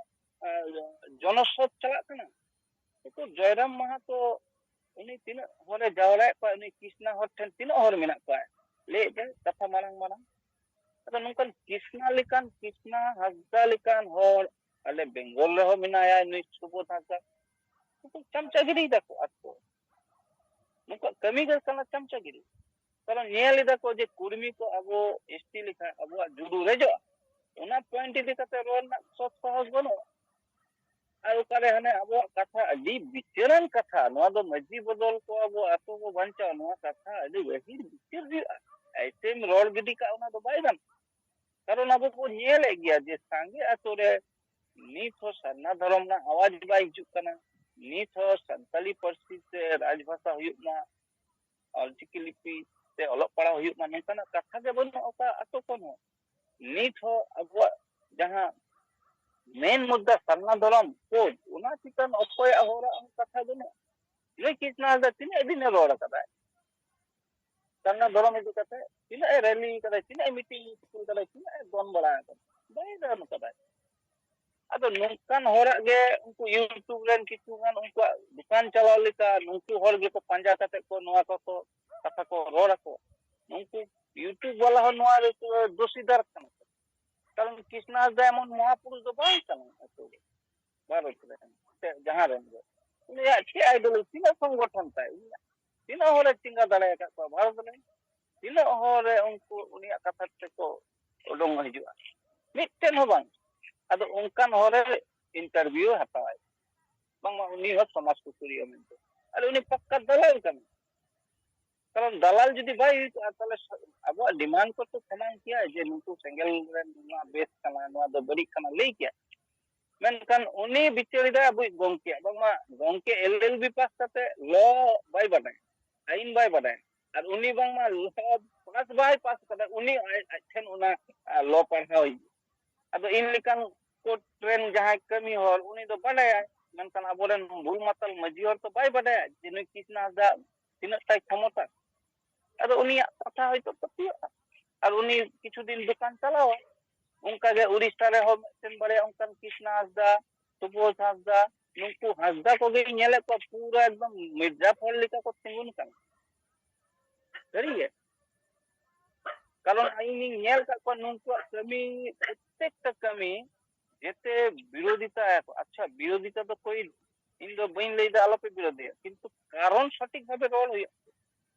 ᱟᱸ, ᱡᱚᱱᱚᱥᱨᱳᱛ ᱪᱟᱞᱟᱜ ᱠᱟᱱᱟ᱾ ᱱᱩᱠᱩ ᱡᱚᱭᱨᱟᱢ ᱢᱟᱦᱟᱛᱚ ᱩᱱᱤ ᱛᱤᱱᱟᱹᱜ ᱦᱚᱲᱮ ᱡᱟᱣᱨᱟᱭᱮᱫ ᱠᱚᱣᱟ, ᱩᱱᱤ ᱠᱤᱥᱱᱟ ᱦᱚᱲ ᱴᱷᱮᱱ ᱛᱤᱱᱟᱹᱜ ᱦᱚᱲ ᱢᱮᱱᱟᱜ ᱠᱚᱣᱟ? ᱞᱟᱹᱭᱮᱫ ᱛᱟᱦᱮᱸ ᱠᱟᱛᱷᱟ ᱢᱟᱨᱟᱝ ᱢᱟᱨᱟᱝ᱾ ᱟᱫᱚ ᱱᱚᱝᱠᱟᱱ ᱠᱤᱥᱱᱟ ᱞᱮᱠᱟᱱ, ᱠᱤᱥᱱᱟ ᱦᱟᱸᱥᱫᱟ ᱞᱮᱠᱟᱱ ᱦᱚᱲ ᱟᱞᱮ ᱵᱮᱝᱜᱚᱞ ᱨᱮᱦᱚᱸ ᱢᱮᱱᱟᱭᱟ, ᱱᱩᱭ ᱥᱩᱵᱳᱫᱷ ᱦᱟᱸᱥᱫᱟ᱾ ᱱᱩᱠᱩ ᱪᱟᱢᱪᱟᱜᱤᱨᱤᱭ ᱫᱟᱠᱚ ᱟᱠᱚ᱾ ᱱᱩᱠᱩᱣᱟᱜ ᱠᱟᱹᱢᱤ ᱜᱮ ᱠᱟᱱᱟ ᱪᱟᱢᱪᱟᱜᱤᱨᱤ᱾ ᱠᱟᱨᱚᱱ ᱧᱮᱞ ᱮᱫᱟ ᱠᱚ ᱡᱮ ᱠᱩᱲᱢᱤ ᱠᱚ ᱟᱵᱚ ᱮᱥ ᱴᱤ ᱞᱮᱠᱟ ᱟᱵᱚᱣᱟᱜ ᱡᱩᱰᱩ ᱨᱮᱡᱚᱜᱼᱟ, ᱚᱱᱟ ᱯᱚᱭᱮᱱᱴ ᱤᱫᱤ ᱠᱟᱛᱮ ᱨᱚᱲ ᱨᱮᱱᱟᱜ ᱥᱚᱛ ᱥᱟᱦᱚᱥ ᱵᱟᱹᱱᱩᱜᱼᱟ᱾ ᱟᱨ ᱚᱠᱟᱨᱮ ᱦᱟᱱᱮ ᱟᱵᱚᱣᱟᱜ ᱠᱟᱛᱷᱟ, ᱟᱹᱰᱤ ᱵᱤᱪᱟᱹᱨᱟᱱ ᱠᱟᱛᱷᱟ, ᱱᱚᱣᱟ ᱫᱚ ᱢᱟᱹᱡᱷᱤ ᱵᱚᱫᱚᱞ ᱠᱚ ᱟᱵᱚ ᱟᱛᱳ ᱵᱚ ᱵᱟᱧᱪᱟᱣᱟ, ᱱᱚᱣᱟ ᱠᱟᱛᱷᱟ ᱟᱹᱰᱤ ᱜᱟᱹᱦᱤᱨ ᱵᱤᱪᱟᱹᱨ ᱦᱩᱭᱩᱜᱼᱟ᱾ ᱮᱭᱥᱮᱢ ᱨᱚᱲ ᱜᱤᱰᱤ ᱠᱟᱜ, ᱚᱱᱟ ᱫᱚ ᱵᱟᱭ ᱜᱟᱱᱚᱜᱼᱟ᱾ ᱠᱟᱨᱚᱱ ᱟᱵᱚ ᱵᱚ ᱧᱮᱞᱮᱫ ᱜᱮᱭᱟ ᱡᱮ ᱥᱟᱸᱜᱮ ᱟᱛᱳ ᱨᱮ ᱱᱤᱛ ᱦᱚᱸ ᱥᱟᱨᱱᱟ ᱫᱷᱚᱨᱚᱢ ᱨᱮᱱᱟᱜ ᱟᱣᱟᱡ ᱵᱟᱭ ᱦᱤᱡᱩᱜ ᱠᱟᱱᱟ, ᱱᱤᱛ ᱦᱚᱸ ᱥᱟᱱᱛᱟᱞᱤ ᱯᱟᱹᱨᱥᱤ ᱛᱮ ᱨᱟᱡᱽᱵᱷᱟᱥᱟ ᱦᱩᱭᱩᱜ ᱢᱟ, ᱚᱞᱪᱤᱠᱤ ᱞᱤᱯᱤ ᱛᱮ ᱚᱞᱚᱜ ᱯᱟᱲᱦᱟᱣ ᱦᱩᱭᱩᱜ ᱢᱟ, ᱱᱚᱝᱠᱟᱱᱟᱜ ᱠᱟᱛᱷᱟ ᱜᱮ ᱵᱟᱹᱱᱩᱜᱼᱟ ᱚᱠᱟ ᱟᱛᱳ ᱠᱷᱚᱱ ᱦᱚᱸ᱾ ᱱᱤᱛ ᱦᱚᱸ ᱟᱵᱚᱣᱟᱜ ᱡᱟᱦᱟᱸ ᱢᱮᱱ ᱢᱩᱫᱽᱫᱟ ᱥᱟᱨᱱᱟ ᱫᱷᱚᱨᱚᱢ ᱠᱳᱰ, ᱚᱱᱟ ᱪᱮᱛᱟᱱ ᱚᱠᱚᱭᱟᱜ ᱦᱚᱲᱟᱜ ᱦᱚᱸ ᱠᱟᱛᱷᱟ ᱵᱟᱹᱱᱩᱜᱼᱟ᱾ ᱱᱩᱭ ᱠᱤᱥᱱᱟ ᱦᱟᱸᱥᱫᱟ ᱛᱤᱱᱟᱹᱜ ᱫᱤᱱᱮ ᱨᱚᱲ ᱟᱠᱟᱫᱟᱭ? ᱥᱟᱨᱱᱟ ᱫᱷᱚᱨᱚᱢ ᱤᱫᱤ ᱠᱟᱛᱮ ᱛᱤᱱᱟᱹᱜ ᱮ ᱨᱮᱞᱤ ᱠᱟᱫᱟᱭ, ᱛᱤᱱᱟᱹᱜ ᱮ ᱢᱤᱴᱤᱝ ᱠᱟᱫᱟᱭ, ᱛᱤᱱᱟᱹᱜ ᱮ ᱫᱚᱱ ᱵᱟᱲᱟ ᱟᱠᱟᱫᱟ? ᱵᱟᱭ ᱫᱚᱱ ᱠᱟᱫᱟᱭ᱾ ᱟᱫᱚ ᱱᱚᱝᱠᱟᱱ ᱦᱚᱲᱟᱜ ᱜᱮ ᱩᱱᱠᱩ YouTube ᱨᱮᱱ ᱠᱤᱪᱷᱩ ᱜᱟᱱ ᱩᱱᱠᱩᱣᱟᱜ ᱫᱚᱠᱟᱱ ᱪᱟᱞᱟᱣ ᱞᱮᱠᱟ, ᱱᱩᱠᱩ ᱦᱚᱲ ᱜᱮᱠᱚ ᱯᱟᱸᱡᱟ ᱠᱟᱛᱮ ᱠᱚ ᱱᱚᱣᱟ ᱠᱚᱠᱚ ᱠᱟᱛᱷᱟ ᱠᱚ ᱨᱚᱲ ᱟᱠᱚ᱾ ᱱᱩᱠᱩ YouTube ᱵᱟᱞᱟ ᱦᱚᱸ ᱱᱚᱣᱟ ᱨᱮᱠᱚ ᱫᱳᱥᱤᱫᱟᱨ ᱠᱟᱱᱟ ᱠᱚ᱾ ᱠᱟᱨᱚᱱ ᱠᱤᱥᱱᱟ ᱦᱟᱸᱥᱫᱟ ᱮᱢᱚᱱ ᱢᱚᱦᱟᱯᱩᱨᱩᱥ ᱫᱚ ᱵᱟᱝ ᱠᱟᱱᱟ ᱟᱛᱳ ᱨᱮ, ᱵᱷᱟᱨᱚᱛ ᱨᱮ ᱥᱮ ᱡᱟᱦᱟᱸ ᱨᱮᱱ ᱜᱮ᱾ ᱩᱱᱤᱭᱟᱜ ᱪᱮᱫ ideology, ᱛᱤᱱᱟᱹᱜ ᱥᱚᱝᱜᱚᱴᱷᱚᱱ ᱛᱟᱭ ᱩᱱᱤᱭᱟᱜ? ᱛᱤᱱᱟᱹᱜ ᱦᱚᱲᱮ ᱪᱮᱸᱜᱷᱟ ᱫᱟᱲᱮ ᱟᱠᱟᱫ ᱠᱚᱣᱟ ᱵᱷᱟᱨᱚᱛ ᱨᱮ? ᱛᱤᱱᱟᱹᱜ ᱦᱚᱲ ᱨᱮ ᱩᱱᱠᱩ ᱩᱱᱤᱭᱟᱜ ᱠᱟᱛᱷᱟ ᱛᱮᱠᱚ ᱩᱰᱩᱝ ᱦᱤᱡᱩᱜᱼᱟ? ᱢᱤᱫᱴᱮᱱ ᱦᱚᱸ ᱵᱟᱝ᱾ ᱟᱫᱚ ᱚᱱᱠᱟᱱ ᱦᱚᱲ ᱨᱮ ᱤᱱᱴᱟᱨᱵᱷᱤᱭᱩ ᱦᱟᱛᱟᱣᱟᱭ, ᱵᱟᱝᱢᱟ ᱩᱱᱤ ᱦᱚᱸ ᱥᱚᱢᱟᱡᱽ ᱥᱩᱥᱟᱹᱨᱤᱭᱟᱹ ᱢᱮᱱᱛᱮ᱾ ᱟᱨ ᱩᱱᱤ ᱯᱟᱠᱠᱟ ᱫᱟᱞᱟᱞ ᱠᱟᱱᱟᱭ᱾ ᱠᱟᱨᱚᱱ ᱫᱟᱞᱟᱞ ᱡᱩᱫᱤ ᱵᱟᱭ ᱦᱩᱭ ᱠᱚᱜᱼᱟ, ᱛᱟᱦᱚᱞᱮ ᱥᱟ- ᱟᱵᱚᱣᱟᱜ ᱰᱤᱢᱟᱱᱰ ᱠᱚ ᱛᱚ ᱥᱟᱢᱟᱝ ᱠᱮᱭᱟ ᱡᱮ ᱱᱩᱠᱩ ᱥᱮᱸᱜᱮᱞ ᱨᱮ ᱱᱚᱣᱟ ᱵᱮᱥ ᱠᱟᱱᱟ, ᱱᱚᱣᱟ ᱫᱚ ᱵᱟᱹᱲᱤᱡ ᱠᱟᱱᱟ, ᱞᱟᱹᱭ ᱠᱮᱭᱟ᱾ ᱢᱮᱱᱠᱷᱟᱱ ᱩᱱᱤ ᱵᱤᱪᱟᱹᱨ ᱮᱫᱟᱭ ᱟᱵᱚᱭᱤᱡ ᱜᱚᱝᱠᱮ, ᱵᱟᱝᱢᱟ ᱜᱚᱝᱠᱮ ᱮᱞ ᱮᱞ ᱵᱤ ᱯᱟᱥ ᱠᱟᱛᱮ ᱞᱚ ᱵᱟᱭ ᱵᱟᱰᱟᱭᱟ, ᱟᱹᱭᱤᱱ ᱵᱟᱭ ᱵᱟᱰᱟᱭᱟ, ᱟᱨ ᱩᱱᱤ ᱵᱟᱝᱢᱟ ᱞᱚ ᱯᱟᱥ ᱵᱟᱭ ᱯᱟᱥ ᱠᱟᱫᱟ, ᱩᱱᱤ ᱟᱡ, ᱟᱡ ᱴᱷᱮᱱ ᱚᱱᱟ, ᱟ, ᱞᱚ ᱯᱟᱲᱦᱟᱣ ᱦᱩᱭᱩᱜᱼᱟ᱾ ᱟᱫᱚ ᱤᱧ ᱞᱮᱠᱟᱱ ᱠᱳᱨᱴ ᱨᱮᱱ ᱡᱟᱦᱟᱸᱭ ᱠᱟᱹᱢᱤ ᱦᱚᱲ, ᱩᱱᱤ ᱫᱚ ᱵᱟᱰᱟᱭᱟᱭ, ᱢᱮᱱᱠᱷᱟᱱ ᱟᱵᱚᱨᱮᱱ ᱵᱩᱞ ᱢᱟᱛᱟᱞ ᱢᱟᱹᱡᱷᱤ ᱦᱚᱲ ᱫᱚ ᱵᱟᱭ ᱵᱟᱰᱟᱭᱟ ᱡᱮ ᱱᱩᱭ ᱠᱨᱤᱥᱱᱟ ᱦᱟᱸᱥᱫᱟ ᱛᱤᱱᱟᱹᱜ ᱛᱟᱭ ᱠᱷᱚᱢᱚᱛᱟ᱾ ᱟᱫᱚ ᱩᱱᱤᱭᱟᱜ ᱠᱟᱛᱷᱟ ᱦᱚᱭᱛᱳ ᱯᱟᱹᱛᱭᱟᱹᱜᱼᱟ᱾ ᱟᱨ ᱩᱱᱤ ᱠᱤᱪᱷᱩ ᱫᱤᱱ ᱫᱚᱠᱟᱱ ᱪᱟᱞᱟᱣᱟ᱾ ᱚᱱᱠᱟᱜᱮ ᱩᱲᱤᱥᱥᱟ ᱨᱮᱦᱚᱸ ᱢᱤᱫᱴᱮᱱ ᱵᱟᱨᱭᱟ ᱚᱱᱠᱟᱱ ᱠᱨᱤᱥᱱᱟ ᱦᱟᱸᱥᱫᱟ, ᱥᱩᱵᱳᱫᱷ ᱦᱟᱸᱥᱫᱟ, ᱱᱩᱠᱩ ᱦᱟᱸᱥᱫᱟ ᱠᱚᱜᱮᱧ ᱧᱮᱞᱮᱫ ᱠᱚᱣᱟ, ᱯᱩᱨᱟᱹ ᱮᱠᱫᱚᱢ ᱢᱤᱨᱡᱟᱯᱷᱚᱨ ᱞᱮᱠᱟ ᱠᱚ ᱛᱤᱸᱜᱩᱱ ᱠᱟᱱᱟ᱾ ᱥᱟᱹᱨᱤᱜᱮ᱾ ᱠᱟᱨᱚᱱ ᱤᱧᱤᱧ ᱧᱮᱞ ᱟᱠᱟᱫ ᱠᱚᱣᱟ ᱱᱩᱠᱩᱣᱟᱜ ᱠᱟᱹᱢᱤ, ᱯᱨᱚᱛᱛᱮᱠᱴᱟ ᱠᱟᱹᱢᱤ ᱡᱮᱛᱮ ᱵᱤᱨᱳᱫᱷᱤᱛᱟ ᱟᱠᱚ᱾ ᱟᱪᱪᱷᱟ, ᱵᱤᱨᱳᱫᱷᱤᱛᱟ ᱫᱚ ᱠᱚᱭ, ᱤᱧ ᱫᱚ ᱵᱟᱹᱧ ᱞᱟᱹᱭᱫᱟ ᱟᱞᱚᱯᱮ ᱵᱤᱨᱳᱫᱷᱤᱭᱟ, ᱠᱤᱱᱛᱩ ᱠᱟᱨᱚᱱ ᱥᱚᱴᱷᱤᱠ ᱵᱷᱟᱵᱮ ᱨᱚᱲ ᱦᱩᱭᱩᱜᱼᱟ᱾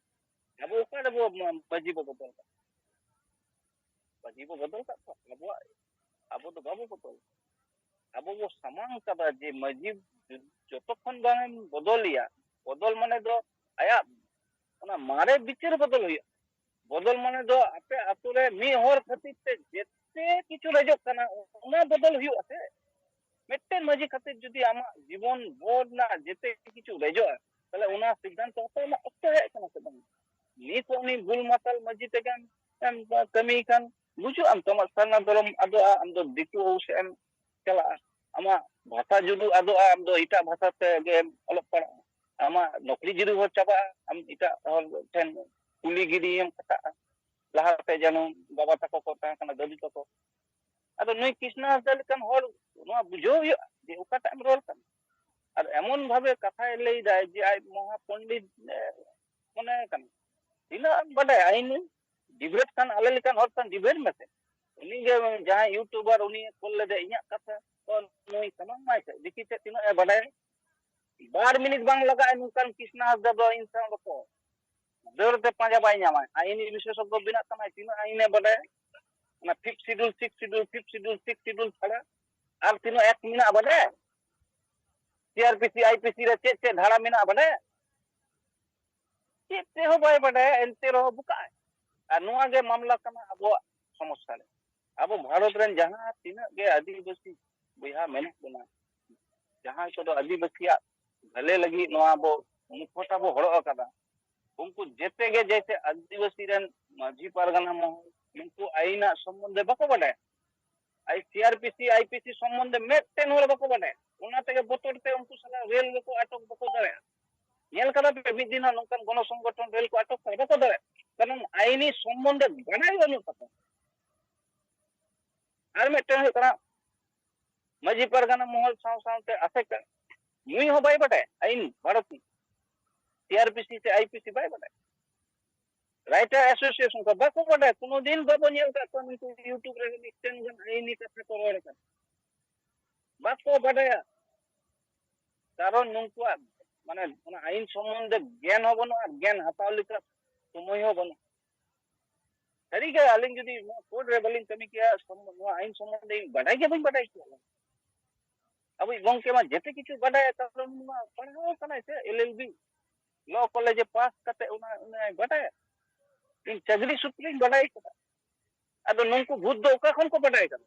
ᱟᱵᱚ ᱚᱠᱟ ᱨᱮᱵᱚ ᱢᱟᱹᱡᱷᱤ ᱵᱚ ᱵᱚᱫᱚᱞ ᱠᱟᱜ? ᱢᱟᱹᱡᱷᱤ ᱵᱚ ᱵᱚᱫᱚᱞ ᱠᱟᱜ ᱠᱚᱣᱟ? ᱟᱵᱚᱣᱟᱜ, ᱟᱵᱚ ᱫᱚ ᱵᱟᱵᱚ ᱵᱚᱫᱚᱞ᱾ ᱟᱵᱚ ᱵᱚ ᱥᱟᱢᱟᱝ ᱠᱟᱫᱟ ᱡᱮ ᱢᱟᱹᱡᱷᱤ ᱡᱚᱛᱚ ᱠᱷᱚᱱ ᱵᱟᱝ ᱮᱢ ᱵᱚᱫᱚᱞᱮᱭᱟ, ᱵᱚᱫᱚᱞ ᱢᱟᱱᱮ ᱫᱚ ᱟᱭᱟᱜ ᱚᱱᱟ ᱢᱟᱨᱮ ᱵᱤᱪᱟᱹᱨ ᱵᱚᱫᱚᱞ ᱦᱩᱭᱩᱜᱼᱟ᱾ ᱵᱚᱫᱚᱞ ᱢᱟᱱᱮ ᱫᱚ ᱟᱯᱮ ᱟᱛᱳ ᱨᱮ ᱢᱤᱫ ᱦᱚᱲ ᱠᱷᱟᱹᱛᱤᱨ ᱛᱮ ᱡᱮᱛᱮ ᱠᱤᱪᱷᱩ ᱨᱮᱡᱚᱜ ᱠᱟᱱᱟ, ᱚᱱᱟ ᱵᱚᱫᱚᱞ ᱦᱩᱭᱩᱜᱼᱟ ᱥᱮ? ᱢᱤᱫᱴᱮᱱ ᱢᱟᱹᱡᱷᱤ ᱠᱷᱟᱹᱛᱤᱨ ᱡᱩᱫᱤ ᱟᱢᱟᱜ ᱡᱤᱵᱚᱱ ᱵᱷᱳᱨ ᱨᱮᱱᱟᱜ ᱡᱮᱛᱮ ᱠᱤᱪᱷᱩ ᱨᱮᱡᱚᱜᱼᱟ, ᱛᱟᱦᱞᱮ ᱚᱱᱟ ᱥᱤᱫᱽᱫᱷᱟᱱᱛᱚ ᱦᱟᱛᱟᱣ ᱨᱮᱱᱟᱜ ᱚᱠᱛᱚ ᱦᱮᱡ ᱟᱠᱟᱱᱟ ᱥᱮ ᱵᱟᱝ? ᱱᱤᱛ ᱦᱚᱸ ᱩᱱᱤ ᱵᱩᱞ ᱢᱟᱛᱟᱞ ᱢᱟᱹᱡᱷᱤ ᱛᱮᱜᱮᱢ, ᱮᱢ ᱠᱟᱹᱢᱤ ᱠᱷᱟᱱ ᱜᱩᱡᱩᱜ ᱟᱢ, ᱛᱚ ᱟᱢᱟᱜ ᱥᱟᱨᱱᱟ ᱫᱷᱚᱨᱚᱢ ᱟᱫᱚᱜᱼᱟ, ᱟᱢ ᱫᱚ ᱫᱤᱠᱩ ᱥᱮᱫ ᱮᱢ ᱪᱟᱞᱟᱜᱼᱟ, ᱟᱢᱟᱜ ᱵᱷᱟᱥᱟ ᱡᱩᱫᱤ ᱟᱫᱚᱜᱼᱟ, ᱟᱢ ᱫᱚ ᱮᱴᱟᱜ ᱵᱷᱟᱥᱟ ᱛᱮᱜᱮᱢ ᱚᱞᱚᱜ ᱯᱟᱲᱦᱟᱜᱼᱟ, ᱟᱢᱟᱜ ᱱᱚᱠᱨᱤ ᱡᱩᱫᱤ ᱦᱚᱸ ᱪᱟᱵᱟᱜᱼᱟ, ᱟᱢ ᱮᱴᱟᱜ ᱦᱚᱲ ᱴᱷᱮᱱ ᱠᱩᱞᱤ ᱜᱤᱰᱤᱭᱮᱢ ᱠᱷᱟᱴᱟᱜᱼᱟ᱾ ᱞᱟᱦᱟᱛᱮ ᱡᱮᱱᱚ ᱵᱟᱵᱟ ᱛᱟᱠᱚ ᱠᱚ ᱛᱟᱦᱮᱸ ᱠᱟᱱᱟ, ᱫᱟᱫᱩ ᱛᱟᱠᱚ᱾ ᱟᱫᱚ ᱱᱩᱭ ᱠᱨᱤᱥᱱᱟ ᱦᱟᱸᱥᱫᱟ ᱞᱮᱠᱟᱱ ᱦᱚᱲ ᱱᱚᱣᱟ ᱵᱩᱡᱷᱟᱹᱣ ᱦᱩᱭᱩᱜᱼᱟ ᱡᱮ ᱚᱠᱟᱴᱟᱜ ᱮᱢ ᱨᱚᱲ ᱠᱟᱱᱟ᱾ ᱟᱨ ᱮᱢᱚᱱ ᱵᱷᱟᱵᱮ ᱠᱟᱛᱷᱟᱭ ᱞᱟᱹᱭ ᱫᱟᱭ ᱡᱮ ᱟᱡ ᱢᱚᱦᱟ ᱯᱚᱱᱰᱤᱛ, ᱮ, ᱢᱚᱱᱮ ᱠᱟᱱᱟ᱾ ᱛᱤᱱᱟᱹᱜ ᱮᱢ ᱵᱟᱰᱟᱭᱟ? ᱟᱭᱤᱱ ᱰᱤᱵᱮᱴ ᱠᱷᱟᱱ ᱟᱞᱮ ᱞᱮᱠᱟᱱ ᱦᱚᱲ ᱠᱷᱟᱱ ᱰᱤᱵᱮᱴ ᱢᱮᱥᱮ᱾ ᱩᱱᱤ ᱜᱮ ᱡᱟᱦᱟᱸᱭ ᱭᱩᱴᱩᱵᱟᱨ, ᱩᱱᱤ ᱠᱚᱞ ᱞᱮᱫᱟ ᱤᱧᱟᱹᱜ ᱠᱟᱛᱷᱟ, ᱛᱚ ᱱᱩᱭ ᱥᱟᱢᱟᱝ ᱢᱟᱭ ᱥᱮ, ᱫᱮᱠᱷᱤ ᱥᱮ ᱛᱤᱱᱟᱹᱜ ᱮ ᱵᱟᱰᱟᱭᱟ᱾ ᱵᱟᱨ ᱢᱤᱱᱤᱴ ᱵᱟᱝ ᱞᱟᱜᱟᱜᱼᱟ ᱱᱚᱝᱠᱟᱱ ᱠᱤᱥᱱᱟ ᱦᱟᱸᱥᱫᱟ ᱫᱚ ᱤᱧ ᱥᱟᱶ ᱨᱚᱯᱚᱲ᱾ ᱫᱟᱹᱲ ᱛᱮ ᱯᱟᱸᱡᱟ ᱵᱟᱭ ᱧᱟᱢᱟ᱾ ᱟᱭᱤᱱᱤ ᱵᱤᱥᱮᱥᱚᱜᱽᱜᱚ ᱵᱮᱱᱟᱜ ᱠᱟᱱᱟᱭ, ᱛᱤᱱᱟᱹᱜ ᱟᱭᱤᱱᱮ ᱵᱟᱰᱟᱭᱟ? ᱚᱱᱟ fifth schedule, sixth schedule, fifth schedule, sixth schedule ᱪᱷᱟᱲᱟ ᱟᱨ ᱛᱤᱱᱟᱹᱜ act ᱢᱮᱱᱟᱜᱼᱟ ᱵᱟᱰᱟᱭᱟ? CrPC, IPC ᱨᱮ ᱪᱮᱫ ᱪᱮᱫ ᱫᱷᱟᱨᱟ ᱢᱮᱱᱟᱜᱼᱟ ᱵᱟᱰᱟᱭᱟ? ᱪᱮᱫ ᱛᱮᱦᱚᱸ ᱵᱟᱭ ᱵᱟᱰᱟᱭᱟ, ᱮᱱᱛᱮ ᱨᱮᱦᱚᱸ ᱵᱚᱠᱟᱜᱼᱟᱭ᱾ ᱟᱨ ᱱᱚᱣᱟ ᱜᱮ ᱢᱟᱢᱞᱟ ᱠᱟᱱᱟ ᱟᱵᱚᱣᱟᱜ ᱥᱚᱢᱚᱥᱥᱟ ᱨᱮ᱾ ᱟᱵᱚ ᱵᱷᱟᱨᱚᱛ ᱨᱮᱱ ᱡᱟᱦᱟᱸ ᱛᱤᱱᱟᱹᱜ ᱜᱮ ᱟᱹᱫᱤᱵᱟᱹᱥᱤ ᱵᱚᱭᱦᱟ ᱢᱮᱱᱟᱜ ᱵᱚᱱᱟ, ᱡᱟᱦᱟᱸᱭ ᱠᱚᱫᱚ ᱟᱹᱫᱤᱵᱟᱹᱥᱤᱭᱟᱜ ᱵᱷᱟᱹᱞᱟᱹᱭ ᱞᱟᱹᱜᱤᱫ ᱱᱚᱣᱟ ᱵᱚ ᱢᱩᱠᱷᱚᱛᱟ ᱵᱚ ᱦᱚᱨᱚᱜ ᱟᱠᱟᱫᱟ, ᱩᱱᱠᱩ ᱡᱮᱛᱮ ᱜᱮ ᱡᱮᱭᱥᱮ ᱟᱹᱫᱤᱵᱟᱹᱥᱤ ᱨᱮᱱ ᱢᱟᱹᱡᱷᱤ ᱯᱟᱨᱜᱟᱱᱟ ᱢᱚᱦᱚᱞ ᱱᱩᱠᱩ ᱟᱹᱭᱤᱱᱟᱜ ᱥᱚᱢᱵᱚᱱᱫᱷᱮ ᱵᱟᱠᱚ ᱵᱟᱰᱟᱭᱟ᱾ ᱟᱭ CrPC, IPC ᱥᱚᱢᱵᱚᱱᱫᱷᱮ ᱢᱤᱫᱴᱮᱱ ᱦᱚᱲ ᱵᱟᱠᱚ ᱵᱟᱰᱟᱭᱟ᱾ ᱚᱱᱟ ᱛᱮᱜᱮ ᱵᱚᱛᱚᱨ ᱛᱮ ᱩᱱᱠᱩ ᱥᱟᱞᱟᱜ ᱨᱮᱞ ᱜᱮᱠᱚ ᱟᱴᱚᱠ ᱵᱟᱠᱚ ᱫᱟᱲᱮᱭᱟᱜᱼᱟ᱾ ᱧᱮᱞ ᱠᱟᱫᱟ ᱯᱮ ᱢᱤᱫ ᱫᱤᱱ ᱦᱚᱸ ᱱᱚᱝᱠᱟᱱ ᱜᱚᱱᱚ ᱥᱚᱝᱜᱚᱴᱷᱚᱱ ᱨᱮᱞ ᱠᱚ ᱟᱴᱚᱠ ᱠᱟᱫᱟ? ᱵᱟᱠᱚ ᱫᱟᱲᱮᱭᱟᱜᱼᱟ᱾ ᱠᱟᱨᱚᱱ ᱟᱭᱤᱱᱤ ᱥᱚᱢᱵᱚᱱᱫᱷᱮ ᱵᱟᱰᱟᱭ ᱵᱟᱹᱱᱩᱜ ᱛᱟᱠᱚᱣᱟ᱾ ᱟᱨ ᱢᱤᱫᱴᱮᱱ ᱦᱩᱭᱩᱜ ᱠᱟᱱᱟ ᱢᱟᱹᱡᱷᱤ ᱯᱟᱨᱜᱟᱱᱟ ᱢᱚᱦᱚᱞ ᱥᱟᱶ ᱥᱟᱶᱛᱮ ᱟᱥᱮᱠᱟ, ᱱᱩᱭ ᱦᱚᱸ ᱵᱟᱭ ᱵᱟᱰᱟᱭᱟ ᱟᱭᱤᱱ ᱵᱷᱟᱨᱚᱛᱤ, CrPC ᱥᱮ IPC ᱵᱟᱭ ᱵᱟᱰᱟᱭᱟ᱾ ᱨᱟᱭᱴᱟᱨ ᱮᱥᱳᱥᱤᱭᱮᱥᱚᱱ ᱠᱚ ᱵᱟᱠᱚ ᱵᱟᱰᱟᱭᱟ, ᱠᱳᱱᱳ ᱫᱤᱱ ᱵᱟᱵᱚ ᱧᱮᱞ ᱠᱟᱜ ᱠᱚᱣᱟ ᱱᱩᱠᱩ YouTube ᱨᱮ ᱢᱤᱫᱴᱮᱱ ᱜᱟᱱ ᱟᱭᱤᱱᱤ ᱠᱟᱛᱷᱟ ᱠᱚ ᱨᱚᱲ ᱠᱟᱱᱟ, ᱵᱟᱠᱚ ᱵᱟᱰᱟᱭᱟ᱾ ᱠᱟᱨᱚᱱ ᱱᱩᱠᱩᱣᱟᱜ ᱢᱟᱱᱮ ᱚᱱᱟ ᱟᱭᱤᱱ ᱥᱚᱢᱵᱚᱱᱫᱷᱮ ᱜᱮᱭᱟᱱ ᱦᱚᱸ ᱵᱟᱹᱱᱩᱜᱼᱟ, ᱜᱮᱭᱟᱱ ᱦᱟᱛᱟᱣ ᱞᱮᱠᱟ ᱥᱚᱢᱚᱭ ᱦᱚᱸ ᱵᱟᱹᱱᱩᱜᱼᱟ᱾ ᱥᱟᱹᱨᱤᱜᱮ ᱟᱹᱞᱤᱧ ᱡᱩᱫᱤ ᱱᱚᱣᱟ ᱠᱳᱰ ᱨᱮ ᱵᱟᱹᱞᱤᱧ ᱠᱟᱹᱢᱤ ᱠᱮᱭᱟ, ᱥᱚᱢ-, ᱱᱚᱣᱟ ᱟᱭᱤᱱ ᱥᱚᱢᱵᱚᱱᱫᱷᱮ ᱤᱧ ᱵᱟᱰᱟᱭ ᱜᱮ ᱵᱟᱹᱧ ᱵᱟᱰᱟᱭ ᱠᱮᱭᱟ᱾ ᱟᱵᱚᱭᱤᱡ ᱜᱚᱝᱠᱮ ᱢᱟ ᱡᱮᱛᱮ ᱠᱤᱪᱷᱩ ᱵᱟᱰᱟᱭᱟ, ᱠᱟᱨᱚᱱ ᱩᱱᱤ ᱢᱟ ᱯᱟᱲᱦᱟᱣ ᱠᱟᱱᱟᱭ ᱥᱮ, LLB law college ᱮ ᱯᱟᱥ ᱠᱟᱛᱮ ᱚᱱᱟ, ᱚᱱᱟᱭ ᱵᱟᱰᱟᱭᱟ᱾ ᱤᱧ ᱪᱟᱹᱠᱨᱤ ᱥᱩᱛᱨᱮᱧ ᱵᱟᱰᱟᱭ ᱠᱟᱫᱟ᱾ ᱟᱫᱚ ᱱᱩᱠᱩ ᱵᱷᱩᱛ ᱫᱚ ᱚᱠᱟ ᱠᱷᱚᱱ ᱠᱚ ᱵᱟᱰᱟᱭ ᱠᱟᱫᱟ?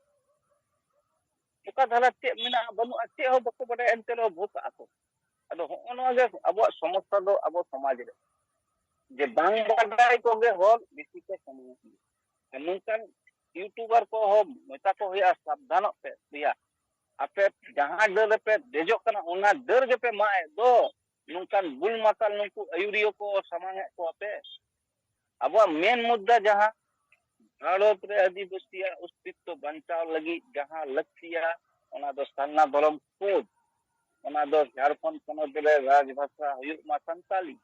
ᱚᱠᱟ ᱫᱷᱟᱨᱟ ᱪᱮᱫ ᱢᱮᱱᱟᱜᱼᱟ ᱵᱟᱹᱱᱩᱜᱼᱟ ᱪᱮᱫ ᱦᱚᱸ ᱵᱟᱠᱚ ᱵᱟᱰᱟᱭᱟ, ᱮᱱᱛᱮ ᱨᱮᱦᱚᱸ ᱵᱷᱳᱴ ᱟᱜᱼᱟ ᱠᱚ᱾ ᱟᱫᱚ ᱦᱚᱸᱜᱼᱚ ᱱᱚᱣᱟ ᱜᱮ ᱟᱵᱚᱣᱟᱜ ᱥᱚᱢᱚᱥᱥᱟ ᱫᱚ ᱟᱵᱚ ᱥᱚᱢᱟᱡᱽ ᱨᱮ, ᱡᱮ ᱵᱟᱝ ᱵᱟᱰᱟᱭ ᱠᱚᱜᱮ ᱦᱚᱲ ᱵᱮᱥᱤ ᱠᱚ ᱥᱟᱢᱟᱝᱚᱜ ᱠᱟᱱᱟ᱾ ᱟᱨ ᱱᱚᱝᱠᱟᱱ YouTuber ᱠᱚᱦᱚᱸ ᱢᱮᱛᱟ ᱠᱚ ᱦᱩᱭᱩᱜᱼᱟ, ᱥᱟᱵᱫᱷᱟᱱᱚᱜ ᱯᱮ ᱵᱚᱭᱦᱟ, ᱟᱯᱮ ᱡᱟᱦᱟᱸ ᱰᱟᱹᱨ ᱨᱮᱯᱮ ᱫᱮᱡᱚᱜ ᱠᱟᱱᱟ ᱚᱱᱟ ᱰᱟᱹᱨ ᱜᱮᱯᱮ ᱢᱟᱜ ᱮᱫ ᱫᱚ᱾ ᱱᱚᱝᱠᱟᱱ ᱵᱩᱞ ᱢᱟᱛᱟᱞ ᱱᱩᱠᱩ ᱟᱹᱭᱩᱨᱤᱭᱟᱹ ᱠᱚ ᱥᱟᱢᱟᱝ ᱮᱫ ᱠᱚᱣᱟ ᱯᱮ᱾ ᱟᱵᱚᱣᱟᱜ ᱢᱮᱱ ᱢᱩᱫᱽᱫᱟ ᱡᱟᱦᱟᱸ ᱵᱷᱟᱨᱚᱛ ᱨᱮ ᱟᱹᱫᱤᱵᱟᱹᱥᱤᱭᱟᱜ ᱚᱥᱛᱤᱛᱛᱚ ᱵᱟᱧᱪᱟᱣ ᱞᱟᱹᱜᱤᱫ ᱡᱟᱦᱟᱸ ᱞᱟᱹᱠᱛᱤᱭᱟ, ᱚᱱᱟ ᱫᱚ ᱥᱟᱨᱱᱟ ᱫᱷᱚᱨᱚᱢ ᱠᱳᱰ, ᱚᱱᱟ ᱫᱚ ᱡᱷᱟᱲᱠᱷᱚᱸᱰ ᱯᱚᱱᱚᱛ ᱨᱮ ᱨᱟᱡᱽᱵᱷᱟᱥᱟ ᱦᱩᱭᱩᱜ ᱢᱟ ᱥᱟᱱᱛᱟᱞᱤ,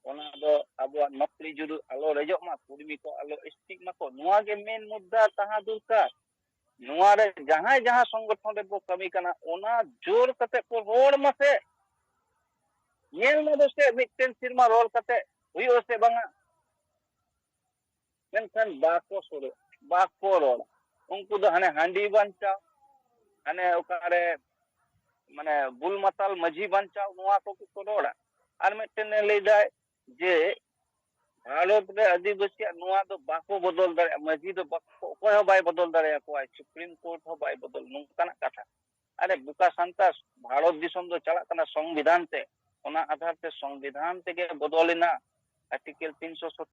ᱚᱱᱟ ᱫᱚ ᱟᱵᱚᱣᱟᱜ ᱱᱚᱠᱨᱤ ᱡᱩᱨᱩ ᱟᱞᱚ ᱨᱮᱡᱚᱜ ᱢᱟ, ᱠᱩᱲᱢᱤ ᱠᱚ ᱟᱞᱚ ᱮᱥᱴᱤᱜ ᱢᱟᱠᱚ, ᱱᱚᱣᱟ ᱜᱮ ᱢᱮᱱ ᱢᱩᱫᱽᱫᱟ ᱛᱟᱦᱮᱸ ᱫᱚᱨᱠᱟᱨ᱾ ᱱᱚᱣᱟ ᱨᱮ ᱡᱟᱦᱟᱸᱭ ᱡᱟᱦᱟᱸ ᱥᱚᱝᱜᱚᱴᱷᱚᱱ ᱨᱮᱵᱚ ᱠᱟᱹᱢᱤ ᱠᱟᱱᱟ, ᱚᱱᱟ ᱡᱳᱨ ᱠᱟᱛᱮ ᱠᱚ ᱨᱚᱲ ᱢᱟᱥᱮ᱾ ᱧᱮᱞ ᱢᱟ ᱫᱚ ᱥᱮ ᱢᱤᱫᱴᱮᱱ ᱥᱮᱨᱢᱟ ᱨᱚᱲ ᱠᱟᱛᱮ ᱦᱩᱭᱩᱜᱼᱟ ᱥᱮ ᱵᱟᱝᱟ? ᱢᱮᱱᱠᱷᱟᱱ ᱵᱟᱠᱚ ᱥᱩᱨᱩᱜ, ᱵᱟᱠᱚ ᱨᱚᱲᱟ᱾ ᱩᱱᱠᱩ ᱫᱚ ᱦᱟᱱᱮ ᱦᱟᱺᱰᱤ ᱵᱟᱧᱪᱟᱣ, ᱦᱟᱱᱮ ᱚᱠᱟᱨᱮ ᱢᱟᱱᱮ ᱵᱩᱞ ᱢᱟᱛᱟᱞ ᱢᱟᱹᱡᱷᱤ ᱵᱟᱧᱪᱟᱣ, ᱱᱚᱣᱟ ᱠᱚᱜᱮ ᱠᱚ ᱨᱚᱲᱟ᱾ ᱟᱨ ᱢᱤᱫᱴᱮᱱ ᱮ ᱞᱟᱹᱭ ᱫᱟᱭ ᱡᱮ ᱵᱷᱟᱨᱚᱛ ᱨᱮ ᱟᱹᱫᱤᱵᱟᱹᱥᱤᱭᱟᱜ ᱱᱚᱣᱟ ᱫᱚ ᱵᱟᱠᱚ ᱵᱚᱫᱚᱞ ᱫᱟᱲᱮᱭᱟᱜᱼᱟ, ᱢᱟᱹᱡᱷᱤ ᱫᱚ ᱵᱟᱠᱚ, ᱚᱠᱚᱭ ᱦᱚᱸ ᱵᱟᱭ ᱵᱚᱫᱚᱞ ᱫᱟᱲᱮᱭᱟᱠᱚᱣᱟ, ᱥᱩᱯᱨᱤᱢ ᱠᱳᱨᱴ ᱦᱚᱸ ᱵᱟᱭ ᱵᱚᱫᱚᱞ, ᱱᱚᱝᱠᱟᱱᱟᱜ ᱠᱟᱛᱷᱟ᱾ ᱟᱨᱮ ᱵᱚᱠᱟ ᱥᱟᱱᱛᱟᱲ, ᱵᱷᱟᱨᱚᱛ ᱫᱤᱥᱚᱢ ᱫᱚ ᱪᱟᱞᱟᱜ ᱠᱟᱱᱟ ᱥᱚᱝᱵᱤᱫᱷᱟᱱ ᱛᱮ, ᱚᱱᱟ ᱟᱫᱷᱟᱨ ᱛᱮ ᱥᱚᱝᱵᱤᱫᱷᱟᱱ ᱛᱮᱜᱮ ᱵᱚᱫᱚᱞᱮᱱᱟ, ᱟᱨᱴᱤᱠᱮᱞ ᱛᱤᱱᱥᱚ